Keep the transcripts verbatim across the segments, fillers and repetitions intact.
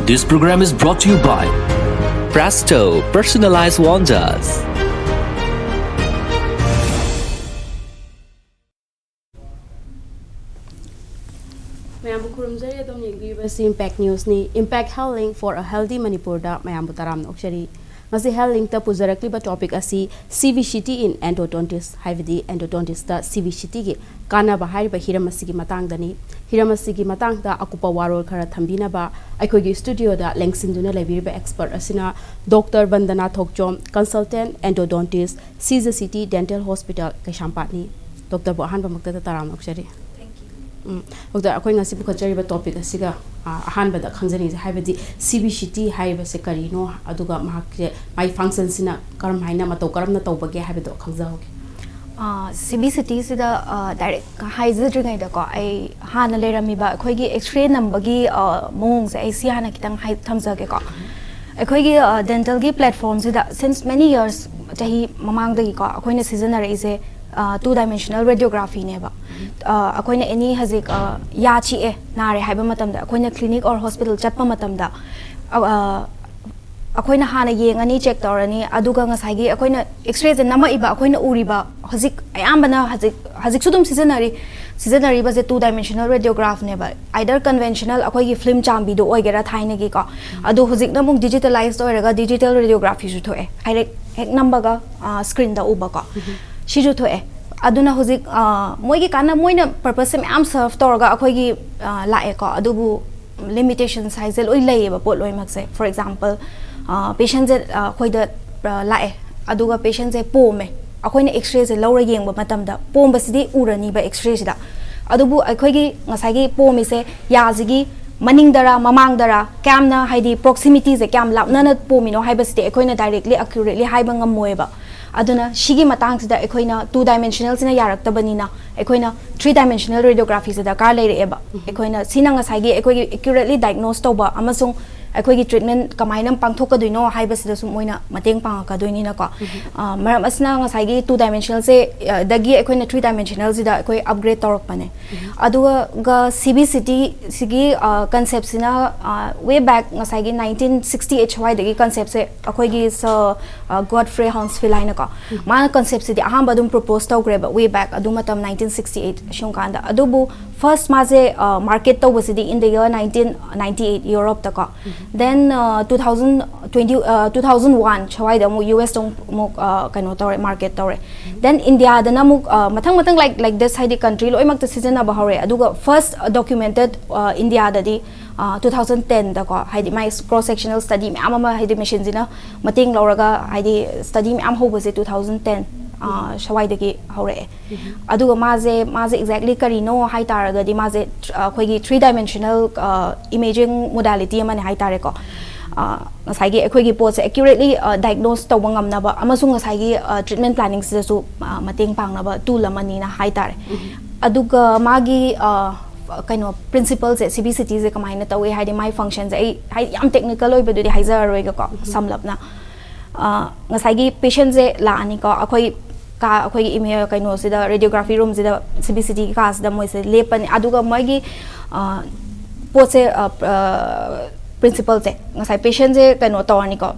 This program is brought to you by Presto Personalized Wonders. ꯃꯌꯥꯝꯕꯨ ꯈꯨꯔꯨꯝꯖꯔꯤ꯫ ꯑꯗꯣꯝ ꯌꯦꯡꯕꯤꯔꯤꯕꯁꯤ Impact Newsꯅꯤ꯫ Impact Health Link for a Healthy ꯃꯅꯤꯄꯨꯔꯗ ꯃꯌꯥꯝꯕꯨ ꯇꯔꯥꯝꯅ ꯑꯣꯛꯆꯔꯤ꯫ ꯉꯁꯤ Health Linkꯇ ꯄꯨꯖꯔꯛꯂꯤꯕ topic ꯑꯁꯤ CBCT in Endodontics, ꯍꯥꯏꯕꯗꯤ Endodontistꯇ CBCTꯒꯤ ꯀꯥꯟꯅꯕ ꯍꯥꯏꯔꯤꯕ ꯍꯤꯔꯝ ꯑꯁꯤꯒꯤ ꯃꯇꯥꯡꯗꯅꯤ꯫ ꯍꯤꯔꯝ ꯑꯁꯤꯒꯤ ꯃꯇꯥꯡꯗ ꯑꯀꯨꯞꯄ ꯋꯥꯔꯣꯜ ꯈꯔ ꯊꯝꯕꯤꯅꯕ ꯑꯩꯈꯣꯏꯒꯤ studioꯗ ꯂꯦꯡꯁꯤꯟꯗꯨꯅ ꯂꯩꯕꯤꯔꯤꯕ expert ꯑꯁꯤꯅ Doctor ꯕꯟꯗꯅꯥ ꯊꯣꯛꯆꯣꯝ, Consultant Endodontist, CBCT Dental Hospital, ꯀꯩꯁꯥꯝꯄꯥꯠꯅꯤ꯫ Doctorꯕꯨ ꯑꯍꯥꯟꯕꯃꯛꯇꯗ ꯇꯔꯥꯝꯅ ꯑꯣꯛꯆꯔꯤ꯫ ꯎꯝ, Doctor, ꯑꯩꯈꯣꯏ ꯉꯁꯤ ꯄꯨꯈꯠꯆꯔꯤꯕ topic ꯑꯁꯤꯒ, ꯑ, ꯑꯍꯥꯟꯕꯗ ꯈꯪꯖꯅꯤꯡꯉꯤꯁꯦ, ꯍꯥꯏꯕꯗꯤ CBCT ꯍꯥꯏꯔꯤꯕꯁꯦ ꯀꯔꯤꯅꯣ, ꯑꯗꯨꯒ ꯃꯍꯥꯛꯁꯦ, ꯃꯥꯒꯤ functionꯁꯤꯅ ꯀꯔꯝ ꯍꯥꯏꯅ, ꯃꯇꯧ ꯀꯔꯝꯅ ꯇꯧꯕꯒꯦ ꯍꯥꯏꯕꯗꯣ ꯈꯪꯖꯍꯧꯒꯦ꯫ CBCTꯁꯤꯗ direct ꯍꯥꯏꯖꯗ꯭ꯔꯤꯉꯩꯗꯀꯣ, ꯑꯩ ꯍꯥꯟꯅ ꯂꯩꯔꯝꯃꯤꯕ ꯑꯩꯈꯣꯏꯒꯤ X-ray ꯅꯝꯕꯒꯤ, ꯑ, ꯃꯑꯣꯡꯁꯦ ꯑꯩ ꯁꯤ ꯍꯥꯟꯅ ꯈꯤꯇꯪ ꯍꯥꯏ ꯊꯝꯖꯒꯦꯀꯣ꯫ ꯑꯩꯈꯣꯏꯒꯤ, ꯑ, dentalꯒꯤ platformꯁꯤꯗ since many years, ꯆꯍꯤ ꯃꯃꯥꯡꯗꯒꯤꯀꯣ, ꯑꯩꯈꯣꯏꯅ ꯁꯤꯖꯤꯟꯅꯔꯛꯏꯁꯦ, ꯑ, two dimensional radiographyꯅꯦꯕ꯫ ꯑ, ꯑꯩꯈꯣꯏꯅ any ꯍꯧꯖꯤꯛ, ꯑ, ꯌꯥ ꯆꯤꯛꯑꯦ, ꯅꯥꯔꯦ ꯍꯥꯏꯕ ꯃꯇꯝꯗ, ꯑꯩꯈꯣꯏꯅ clinic or hospital ꯆꯠꯄ ꯃꯇꯝꯗ, ꯑ, ꯑ, ꯑꯩꯈꯣꯏꯅ ꯍꯥꯟꯅ ꯌꯦꯡꯉꯅꯤ, check ꯇꯧꯔꯅꯤ, ꯑꯗꯨꯒ ꯉꯁꯥꯏꯒꯤ ꯑꯩꯈꯣꯏꯅ X-rayꯁꯦ ꯅꯝꯃꯛꯏꯕ, ꯑꯩꯈꯣꯏꯅ ꯎꯔꯤꯕ, ꯍꯧꯖꯤꯛ ꯑꯌꯥꯝꯕꯅ ꯍꯧꯖꯤꯛ, ꯍꯧꯖꯤꯛꯁꯨ ꯑꯗꯨꯝ ꯁꯤꯖꯤꯟꯅꯔꯤ, ꯁꯤꯖꯤꯟꯅꯔꯤꯕꯁꯦ two dimensional radiographꯅꯦꯕ꯫ Either conventional ꯑꯩꯈꯣꯏꯒꯤ film ꯆꯥꯝꯕꯤꯗꯣ ꯑꯣꯏꯒꯦꯔꯥ ꯊꯥꯏꯅꯒꯤꯀꯣ, ꯑꯗꯣ ꯍꯧꯖꯤꯛꯅ ꯑꯃꯨꯛ digitalized ꯑꯣꯏꯔꯒ digital radiographyꯁꯨ ꯊꯣꯛꯑꯦ, ꯍꯥꯏꯔꯦꯛ ꯍꯦꯛ ꯅꯝꯕꯒ, ꯑ, screenꯗ ꯎꯕꯀꯣ, ꯁꯤꯁꯨ ꯊꯣꯛꯑꯦ꯫ ꯑꯗꯨꯅ ꯍꯧꯖꯤꯛ, ꯑ, ꯃꯣꯏꯒꯤ ꯀꯥꯟꯅ, ꯃꯣꯏꯅ purposeꯁꯦ ꯃꯌꯥꯝ serve ꯇꯧꯔꯒ ꯑꯩꯈꯣꯏꯒꯤ, ꯑ, ꯂꯥꯛꯑꯦꯀꯣ, ꯑꯗꯨꯕꯨ limitations ꯍꯥꯏꯁꯦ ꯂꯣꯏ ꯂꯩꯌꯦꯕ ꯄꯣꯠ ꯂꯣꯏꯅꯃꯛꯁꯦ꯫ For example, patientꯁꯦ, ꯑ, ꯑꯩꯈꯣꯏꯗ, ꯑ, ꯂꯥꯛꯑꯦ, ꯑꯗꯨꯒ patientꯁꯦ ꯄꯣꯝꯃꯦ, ꯑꯩꯈꯣꯏꯅ X-rayꯁꯦ ꯂꯧꯔ ꯌꯦꯡꯕ ꯃꯇꯝꯗ ꯄꯣꯝꯕꯁꯤꯗꯤ ꯎꯔꯅꯤꯕ X-rayꯁꯤꯗ, ꯑꯗꯨꯕꯨ ꯑꯩꯈꯣꯏꯒꯤ ꯉꯁꯥꯏꯒꯤ ꯄꯣꯝꯃꯤꯁꯦ ꯌꯥꯁꯤꯒꯤ ꯃꯅꯤꯡꯗꯔ ꯃꯃꯥꯡꯗꯔ, ꯀꯌꯥꯝꯅ, ꯍꯥꯏꯗꯤ proximityꯁꯦ ꯀꯌꯥꯝ ꯂꯥꯞꯅꯅ ꯄꯣꯝꯃꯤꯅꯣ ꯍꯥꯏꯕꯁꯤꯗꯤ ꯑꯩꯈꯣꯏꯅ directly accurately ꯍꯥꯏꯕ ꯉꯝꯃꯣꯏꯕ꯫ ꯑꯗꯨꯅ ꯁꯤꯒꯤ ꯃꯇꯥꯡꯁꯤꯗ ꯑꯩꯈꯣꯏꯅ two dimensionalꯁꯤꯅ ꯌꯥꯔꯛꯇꯕꯅꯤꯅ, ꯑꯩꯈꯣꯏꯅ three dimensional radiographyꯁꯦ ꯗꯔꯀꯥꯔ ꯂꯩꯔꯛꯑꯦꯕ꯫ ꯑꯩꯈꯣꯏꯅ ꯁꯤꯅ ꯉꯁꯥꯏꯒꯤ ꯑꯩꯈꯣꯏꯒꯤ accurately diagnose ꯇꯧꯕ ꯑꯃꯁꯨꯡ ꯑꯩꯈꯣꯏꯒꯤ ꯇ꯭ꯔꯤꯠꯃꯦꯟ ꯀꯃꯥꯏꯅ ꯄꯥꯡꯊꯣꯛꯀꯗꯣꯏꯅꯣ ꯍꯥꯏꯕꯁꯤꯗꯁꯨ ꯃꯣꯏꯅ ꯃꯇꯦꯡ ꯄꯥꯡꯉꯛꯀꯗꯣꯏꯅꯤꯅꯀꯣ꯫ ꯑ, ꯃꯔꯝ ꯑꯁꯤꯅ ꯉꯁꯥꯏꯒꯤ ꯇꯨ ꯗꯥꯏꯃꯦꯟꯁꯅꯦꯜꯁꯦ, ꯑ, ꯗꯒꯤ ꯑꯩꯈꯣꯏꯅ ꯊ꯭ꯔꯤ ꯗꯥꯏꯃꯦꯟꯁꯅꯦꯜꯁꯤꯗ ꯑꯩꯈꯣꯏ ꯑꯞꯒ꯭ꯔꯦꯗ ꯇꯧꯔꯛꯄꯅꯦ꯫ ꯑꯗꯨꯒ ꯁꯤ ꯕꯤ ꯁꯤ ꯇꯤ ꯁꯤꯒꯤ, ꯑ, ꯀꯟꯁꯦꯞꯁꯤꯅ, ꯑ, ꯋꯦ ꯕꯦꯛ ꯉꯁꯥꯏꯒꯤ ꯅꯥꯏꯟꯇꯤꯟ ꯁꯤꯛꯁꯇꯤ ꯑꯩꯠ ꯁ꯭ꯋꯥꯏꯗꯒꯤ ꯀꯟꯁꯦꯞꯁꯦ ꯑꯩꯈꯣꯏꯒꯤ ꯁ-, ꯑ, ꯒꯣꯗꯐ꯭ꯔꯦ ꯍꯥꯎꯟꯁꯐꯤꯜ ꯍꯥꯏꯅꯀꯣ꯫ ꯃꯥꯅ ꯀꯟꯁꯦꯞꯁꯤꯗꯤ ꯑꯍꯥꯟꯕ ꯑꯗꯨꯝ ꯄ꯭ꯔꯣꯄꯣꯁ ꯇꯧꯈ꯭ꯔꯦꯕ, ꯋꯦ ꯕꯦꯛ ꯑꯗꯨ ꯃꯇꯝ ꯅꯥꯏꯟꯇꯤꯟ ꯁꯤꯛꯁꯇꯤ ꯑꯩꯠ ꯑꯁꯤꯒꯨꯝ ꯀꯥꯟꯗ꯫ ꯑꯗꯨꯕꯨ ꯐꯥꯔꯁ ꯃꯥꯁꯦ, ꯑ, ꯃꯥꯔꯀꯦꯠ ꯇꯧꯕꯁꯤꯗꯤ in the year nineteen ninety eight ꯌꯨꯔꯣꯞꯇꯀꯣ꯫ Then, uh, two thousand twenty, uh, two thousand one ꯁ꯭ꯋꯥꯏꯗ ꯑꯃꯨꯛ ꯌꯨ ꯑꯦꯁꯇ ꯑꯃꯨꯛ, ꯑ, ꯀꯩꯅꯣ ꯇꯧꯔꯦ, ꯃꯥꯔꯀꯦꯠ ꯇꯧꯔꯦ꯫ ꯗꯦꯟ ꯏꯟꯗꯤꯌꯥꯗꯅ ꯑꯃꯨꯛ, ꯑ, ꯃꯊꯪ ꯃꯊꯪ, ꯂꯥꯏꯛ, ꯂꯥꯏꯛ ꯗꯤꯁ, ꯍꯥꯏꯗꯤ ꯀꯟꯇ꯭ꯔꯤ ꯂꯣꯏꯅꯃꯛꯇ ꯁꯤꯖꯤꯟꯅꯕ ꯍꯧꯔꯦ꯫ ꯑꯗꯨꯒ ꯐꯥꯔꯁ ꯗꯣꯀ꯭ꯌꯨꯃꯦꯟꯇꯦꯠ, ꯑ, ꯏꯟꯗꯤꯌꯥꯗꯗꯤ, ꯑ, ꯇꯨ ꯊꯥꯎꯖꯟ ꯇꯦꯟꯗꯀꯣ, ꯍꯥꯏꯗꯤ ꯃꯥꯏ ꯀ꯭ꯔꯣꯁ ꯁꯦꯛꯁꯅꯦꯜ ꯁ꯭ꯇꯗꯤ ꯃꯌꯥꯝ ꯑꯃ, ꯍꯥꯏꯗꯤ ꯃꯦꯁꯤꯟꯁꯤꯅ ꯃꯇꯦꯡ ꯂꯧꯔꯒ, ꯍꯥꯏꯗꯤ ꯁ꯭ꯇꯗꯤ ꯃꯌꯥꯝ ꯍꯧꯕꯁꯦ ꯇꯨ ꯊꯥꯎꯖꯟ ꯇꯦꯟ, ꯑ, ꯁ꯭ꯋꯥꯏꯗꯒꯤ ꯍꯧꯔꯛꯑꯦ꯫ ꯑꯗꯨꯒ ꯃꯥꯁꯦ, ꯃꯥꯁꯦ exactly ꯀꯔꯤꯅꯣ ꯍꯥꯏ ꯇꯥꯔꯒꯗꯤ, ꯃꯥꯁꯦ ꯊ꯭ꯔ-, ꯑꯩꯈꯣꯏꯒꯤ ꯊ꯭ꯔꯤ ꯗꯥꯏꯃꯦꯟꯁꯅꯦꯜ, ꯑ, ꯏꯃꯦꯖꯤꯡ ꯃꯣꯗꯥꯂꯤꯇꯤ ꯑꯃꯅꯦ ꯍꯥꯏ ꯇꯥꯔꯦꯀꯣ꯫ ꯑ, ꯉꯁꯥꯏꯒꯤ ꯑꯩꯈꯣꯏꯒꯤ ꯄꯣꯠꯁꯦ ꯑꯦꯀ꯭ꯌꯨꯔꯦꯠꯂꯤ, ꯑ, ꯗꯥꯏꯒꯅꯣꯁ ꯇꯧꯕ ꯉꯝꯅꯕ ꯑꯃꯁꯨꯡ ꯉꯁꯥꯏꯒꯤ, ꯑ, ꯇ꯭ꯔꯤꯠꯃꯦꯟ ꯄ꯭ꯂꯥꯅꯤꯡꯁꯤꯗꯁꯨ, ꯑ, ꯃꯇꯦꯡ ꯄꯥꯡꯅꯕ ꯇꯨꯜ ꯑꯃꯅꯤꯅ ꯍꯥꯏ ꯇꯥꯔꯦ꯫ ꯑꯗꯨꯒ ꯃꯥꯒꯤ, ꯑ, ꯀꯩꯅꯣ, ꯄ꯭ꯔꯤꯟꯁꯤꯄꯜꯁꯦ, ꯁꯤ ꯕꯤ ꯁꯤ ꯇꯤꯁꯦ ꯀꯃꯥꯏꯅ ꯇꯧꯏ, ꯍꯥꯏꯗꯤ ꯃꯥꯏ ꯐꯪꯁꯟꯁꯦ ꯑꯩ, ꯍꯥꯏꯗꯤ ꯌꯥꯝ ꯇꯦꯛꯅꯤꯀꯦꯜ ꯑꯣꯏꯕꯗꯨꯗꯤ ꯍꯥꯏꯖꯔꯔꯣꯏꯒꯦꯀꯣ, ꯁꯝꯂꯞꯅ꯫ ꯑ, ꯉꯁꯥꯏꯒꯤ ꯄꯦꯁꯦꯟꯁꯦ ꯂꯥꯛꯑꯅꯤꯀꯣ, ꯑꯩꯈꯣꯏ ꯀꯥ, ꯑꯩꯈꯣꯏꯒꯤ ꯏꯃꯦ-, ꯀꯩꯅꯣꯁꯤꯗ, ꯔꯦꯗꯤꯌꯣꯒ꯭ꯔꯥꯐꯤ ꯔꯨꯝꯁꯤꯗ, ꯁꯤ ꯕꯤ ꯁꯤ ꯇꯤꯒꯤ ꯀꯥꯁꯤꯗ ꯃꯣꯏꯁꯦ ꯂꯦꯞꯄꯅꯤ꯫ ꯑꯗꯨꯒ ꯃꯣꯏꯒꯤ, ꯑ, ꯄꯣꯠꯁꯦ, ꯑ, ꯑ, ꯄ꯭ꯔꯤꯟꯁꯤꯄꯜꯁꯦ, ꯉꯁꯥꯏ ꯄꯦꯁꯦꯟꯁꯦ ꯀꯩꯅꯣ ꯇꯧꯔꯅꯤꯀꯣ,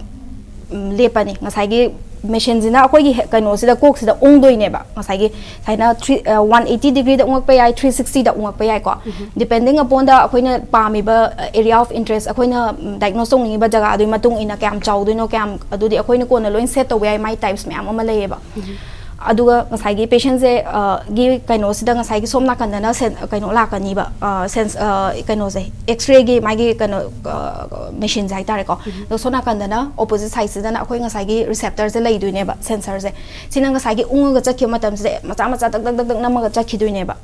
ꯎꯝ, ꯂꯦꯞꯄꯅꯤ꯫ ꯉꯁꯥꯏꯒꯤ ꯃꯦꯁꯤꯟꯁꯤꯅ ꯑꯩꯈꯣꯏꯒꯤ ꯍꯦ-, ꯀꯩꯅꯣꯁꯤꯗ, ꯀꯣꯛꯁꯤꯗ ꯎꯪꯗꯣꯏꯅꯦꯕ꯫ ꯉꯁꯥꯏꯒꯤ ꯁꯨꯃꯥꯏꯅ ꯊ꯭ꯔꯤ, ꯑ, ꯋꯥꯟ ꯑꯩꯠꯇꯤ ꯗꯤꯒ꯭ꯔꯤꯗ ꯎꯪꯉꯛꯄ ꯌꯥꯏ, ꯊ꯭ꯔꯤ ꯁꯤꯛꯁꯇꯤꯗ ꯎꯪꯉꯛꯄ ꯌꯥꯏꯀꯣ꯫ Depending upon the ꯑꯩꯈꯣꯏꯅ ꯄꯥꯝꯃꯤꯕ, ꯑ, area of interest, ꯑꯩꯈꯣꯏꯅ, ꯎꯝ, ꯗꯥꯏꯒꯅꯣꯁ ꯇꯧꯅꯤꯡꯉꯤꯕ ꯖꯒꯥ ꯑꯗꯨꯒꯤ ꯃꯇꯨꯡ ꯏꯟꯅ ꯀꯌꯥꯝ ꯆꯥꯎꯗꯣꯏꯅꯣ, ꯀꯌꯥꯝ, ꯑꯗꯨꯗꯤ ꯑꯩꯈꯣꯏꯅ ꯀꯣꯟꯅ ꯂꯣꯏ ꯁꯦꯠ ꯇꯧꯕ ꯌꯥꯏ, ꯃꯥꯏ ꯇꯥꯏꯞꯁ ꯃꯌꯥꯝ ꯑꯃ ꯂꯩꯌꯦꯕ꯫ ꯑꯗꯨꯒ ꯉꯁꯥꯏꯒꯤ ꯄꯦꯁꯦꯟꯁꯦ, ꯑ, ꯒꯤ ꯀꯩꯅꯣꯁꯤꯗ ꯉꯁꯥꯏꯒꯤ ꯁꯣꯝ ꯅꯥꯀꯟꯗꯅ ꯁꯦꯟ-, ꯀꯩꯅꯣ ꯂꯥꯛꯀꯅꯤꯕ, ꯑ, ꯁꯦꯟꯁ-, ꯑ, ꯀꯩꯅꯣꯁꯦ, ꯑꯦꯛꯁꯔꯦꯒꯤ ꯃꯥꯒꯤ ꯀꯩꯅꯣ, ꯑ, ꯃꯦꯁꯤꯟꯁꯦ ꯍꯥꯏꯇꯥꯔꯦꯀꯣ꯫ ꯑꯗꯣ ꯁꯣꯝ ꯅꯥꯀꯟꯗꯅ, ꯑꯣꯄꯣꯖꯤꯠ ꯁꯥꯏꯗꯁꯤꯗꯅ ꯑꯩꯈꯣꯏ ꯉꯁꯥꯏꯒꯤ ꯔꯤꯁꯦꯞꯇꯔꯁꯦ ꯂꯩꯗꯣꯏꯅꯦꯕ, ꯁꯦꯟꯁꯔꯁꯦ꯫ ꯁꯤꯅ ꯉꯁꯥꯏꯒꯤ ꯎꯪꯉꯒ ꯆꯠꯈꯤꯕ ꯃꯇꯝꯁꯤꯗ ꯃꯆꯥ ꯃꯆꯥ ꯇꯛ ꯇꯛ ꯇꯛ ꯇꯛ ꯅꯝꯃꯒ ꯆꯠꯈꯤꯗꯣꯏꯅꯦꯕ꯫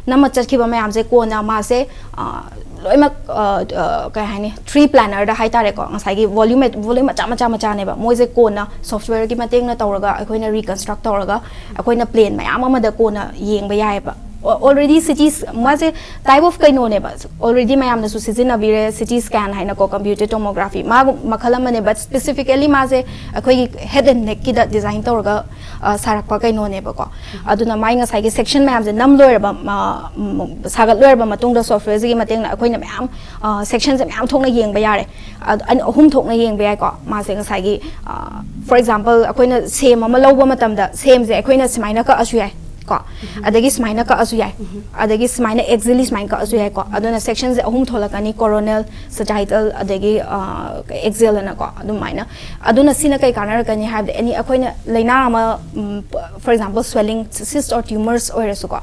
ꯅꯝꯃ ꯆꯠꯈꯤꯕ ꯃꯌꯥꯝꯁꯦ ꯀꯣꯟꯅ ꯃꯥꯁꯦ, ꯑ, ꯂꯣꯏꯅꯃꯛ, ꯑ, ꯑ, ꯀꯩ ꯍꯥꯏꯅꯤ, ꯇ꯭ꯔꯤ ꯄ꯭ꯂꯥꯅꯔꯗ ꯍꯥꯏꯇꯥꯔꯦꯀꯣ, ꯉꯁꯥꯏꯒꯤ ꯚꯣꯂ꯭ꯌꯨꯝ, ꯚꯣꯂ꯭ꯌꯨꯝ ꯃꯆꯥ ꯃꯆꯥ ꯃꯆꯥꯅꯦꯕ꯫ ꯃꯣꯏꯁꯦ ꯀꯣꯟꯅ ꯁꯣꯐꯋꯦꯌꯔꯒꯤ ꯃꯇꯦꯡꯅ ꯇꯧꯔꯒ, ꯑꯩꯈꯣꯏꯅ ꯔꯤꯀꯟꯁꯇ꯭ꯔꯛ ꯇꯧꯔꯒ, ꯑꯩꯈꯣꯏꯅ ꯄ꯭ꯂꯦꯟ ꯃꯌꯥꯝ ꯑꯃꯗ ꯀꯣꯟꯅ ꯌꯦꯡꯕ ꯌꯥꯏꯑꯕ꯫ Already C T, ꯃꯥꯁꯦ type of ꯀꯩꯅꯣꯅꯦꯕ, already ꯃꯌꯥꯝꯅꯁꯨ ꯁꯤꯖꯤꯟꯅꯕꯤꯔꯦ, C T scan ꯍꯥꯏꯅꯀꯣ, computed tomography, ꯃꯥꯒꯨꯝ ꯃꯈꯜ ꯑꯃꯅꯦ, but specifically ꯃꯥꯁꯦ ꯑꯩꯈꯣꯏꯒꯤ head and neckꯀꯤꯗ design ꯇꯧꯔꯒ ꯑ, ꯁꯥꯔꯛꯄ ꯀꯩꯅꯣꯅꯦꯕꯀꯣ꯫ ꯑꯗꯨꯅ ꯃꯥꯏ ꯉꯁꯥꯏꯒꯤ section ꯃꯌꯥꯝꯁꯦ ꯅꯝ ꯂꯣꯏꯔꯕ, ꯑ, ꯎꯝ, ꯁꯥꯒꯠ ꯂꯣꯏꯔꯕ ꯃꯇꯨꯡꯗ softwareꯁꯤꯒꯤ ꯃꯇꯦꯡꯅ ꯑꯩꯈꯣꯏꯅ ꯃꯌꯥꯝ, ꯑ, sectionꯁꯦ ꯃꯌꯥꯝ ꯊꯣꯛꯅ ꯌꯦꯡꯕ ꯌꯥꯔꯦ꯫ ꯑ, ꯑꯅꯤ, ꯑꯍꯨꯝ ꯊꯣꯛꯅ ꯌꯦꯡꯕ ꯌꯥꯏꯀꯣ꯫ ꯃꯥꯁꯦ ꯉꯁꯥꯏꯒꯤ, ꯑ, for example, ꯑꯩꯈꯣꯏꯅ ꯁꯦꯝ ꯑꯃ ꯂꯧꯕ ꯃꯇꯝꯗ ꯁꯦꯝꯁꯦ ꯑꯩꯈꯣꯏꯅ ꯁꯨꯃꯥꯏꯅ ꯀꯛꯑꯁꯨ ꯌꯥꯏ ꯀꯣ, ꯑꯗꯒꯤ ꯁꯨꯃꯥꯏꯅ ꯀꯛꯑꯁꯨ ꯌꯥꯏ, ꯑꯗꯒꯤ ꯁꯨꯃꯥꯏꯅ axially ꯁꯨꯃꯥꯏꯅ ꯀꯛꯑꯁꯨ ꯌꯥꯏꯀꯣ꯫ ꯑꯗꯨꯅ sectionꯁꯦ ꯑꯍꯨꯝ ꯊꯣꯛꯂꯛꯀꯅꯤ: coronal, sagittal, ꯑꯗꯒꯤ, ꯑ, axial ꯑꯅꯀꯣ꯫ ꯑꯗꯨꯃꯥꯏꯅ, ꯑꯗꯨꯅ ꯁꯤꯅ ꯀꯩ ꯀꯥꯟꯅꯔꯛꯀꯅꯤ ꯍꯥꯏꯕꯗ, any ꯑꯩꯈꯣꯏꯅ ꯂꯥꯏꯅꯥ ꯑꯃ, ꯎꯝ, for example, swelling, cyst or tumors ꯑꯣꯏꯔꯁꯨꯀꯣ,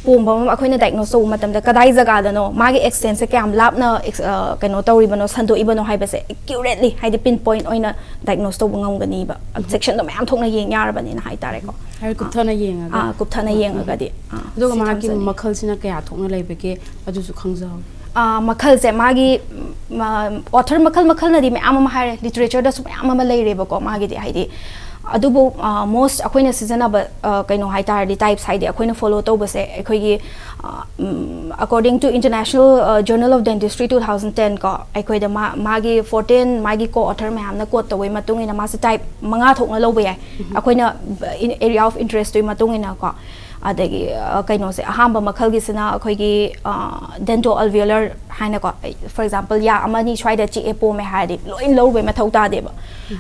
ꯄꯣꯝꯕ ꯑꯃ ꯑꯩꯈꯣꯏꯅ diagnose ꯇꯧꯕ ꯃꯇꯝꯗ ꯀꯗꯥꯏ ꯖꯒꯥꯗꯅꯣ, ꯃꯥꯒꯤ extentꯁꯦ ꯀꯌꯥꯝ ꯂꯥꯞꯅ ex-, ꯑ, ꯀꯩꯅꯣ ꯇꯧꯔꯤꯕꯅꯣ, ꯁꯟꯗꯣꯛꯏꯕꯅꯣ ꯍꯥꯏꯕꯁꯦ accurately, ꯍꯥꯏꯗꯤ pinpoint ꯑꯣꯏꯅ diagnose ꯇꯧꯕ ꯉꯝꯒꯅꯤꯕ꯫ Sectionꯗꯣ ꯃꯌꯥꯝ ꯊꯣꯛꯅ ꯌꯦꯡ ꯌꯥꯔꯕꯅꯤꯅ ꯍꯥꯏꯇꯥꯔꯦꯀꯣ꯫ ꯍꯥꯏꯕꯗꯤ ꯀꯨꯞꯊꯅ ꯌꯦꯡꯉꯒ꯫ ꯑꯥ, ꯀꯨꯞꯊꯅ ꯌꯦꯡꯉꯒꯗꯤ꯫ ꯑꯥ, ꯑꯗꯨꯒ ꯁꯤ ꯃꯥꯒꯤ ꯊꯝꯖꯅꯤꯡꯉꯤ꯫ ꯃꯈꯜꯁꯤꯅ ꯀꯌꯥ ꯊꯣꯛꯅ ꯂꯩꯕꯒꯦ ꯑꯗꯨꯁꯨ ꯈꯪꯖꯍꯧ꯫ ꯑꯥ, ꯃꯈꯜꯁꯦ ꯃꯥꯒꯤ, ꯎꯝ, ꯑ, author ꯃꯈꯜ ꯃꯈꯜꯅꯗꯤ ꯃꯌꯥꯝ ꯑꯃ ꯍꯥꯏꯔꯦ, literatureꯗꯁꯨ ꯃꯌꯥꯝ ꯑꯃ ꯂꯩꯔꯦꯕꯀꯣ ꯃꯥꯒꯤꯗꯤ, ꯍꯥꯏꯗꯤ꯫ ꯑꯗꯨꯕꯨ, ꯑ, most ꯑꯩꯈꯣꯏꯅ ꯁꯤꯖꯤꯟꯅꯕ, ꯑ, ꯀꯩꯅꯣ ꯍꯥꯏꯇꯥꯔꯗꯤ, types ꯍꯥꯏꯗꯤ ꯑꯩꯈꯣꯏꯅ follow ꯇꯧꯕꯁꯦ ꯑꯩꯈꯣꯏꯒꯤ, ꯑ, ꯎꯝ, according to International, ꯑ, Journal of Dentistry two thousand ten ꯀꯣ, ꯑꯩꯈꯣꯏꯗ ꯃꯥ-, ꯃꯥꯒꯤ fourteen, ꯃꯥꯒꯤ co-author ꯃꯌꯥꯝꯅ quote ꯇꯧꯕꯒꯤ ꯃꯇꯨꯡ ꯏꯟꯅ ꯃꯥꯁꯦ type ꯃꯉꯥ ꯊꯣꯛꯅ ꯂꯧꯕ ꯌꯥꯏ꯫ ꯑꯩꯈꯣꯏꯅ, in area of interestꯇꯨꯒꯤ ꯃꯇꯨꯡ ꯏꯟꯅꯀꯣ꯫ ꯑꯗꯒꯤ, ꯑ, ꯀꯩꯅꯣꯁꯦ, ꯑꯍꯥꯟꯕ ꯃꯈꯜꯒꯤꯁꯤꯅ ꯑꯩꯈꯣꯏꯒꯤ, ꯑ, dentoalveolar ꯍꯥꯏꯅꯀꯣ, ꯑꯩ, for example, ꯌꯥ ꯑꯃ ꯑꯅꯤ ꯁ꯭ꯋꯥꯏꯗ ꯆꯤꯛꯑꯦ, ꯄꯣꯝꯃꯦ ꯍꯥꯏꯔꯗꯤ ꯂꯣꯏ ꯂꯧꯔꯨꯕꯩ ꯃꯊꯧ ꯇꯥꯗꯦꯕ꯫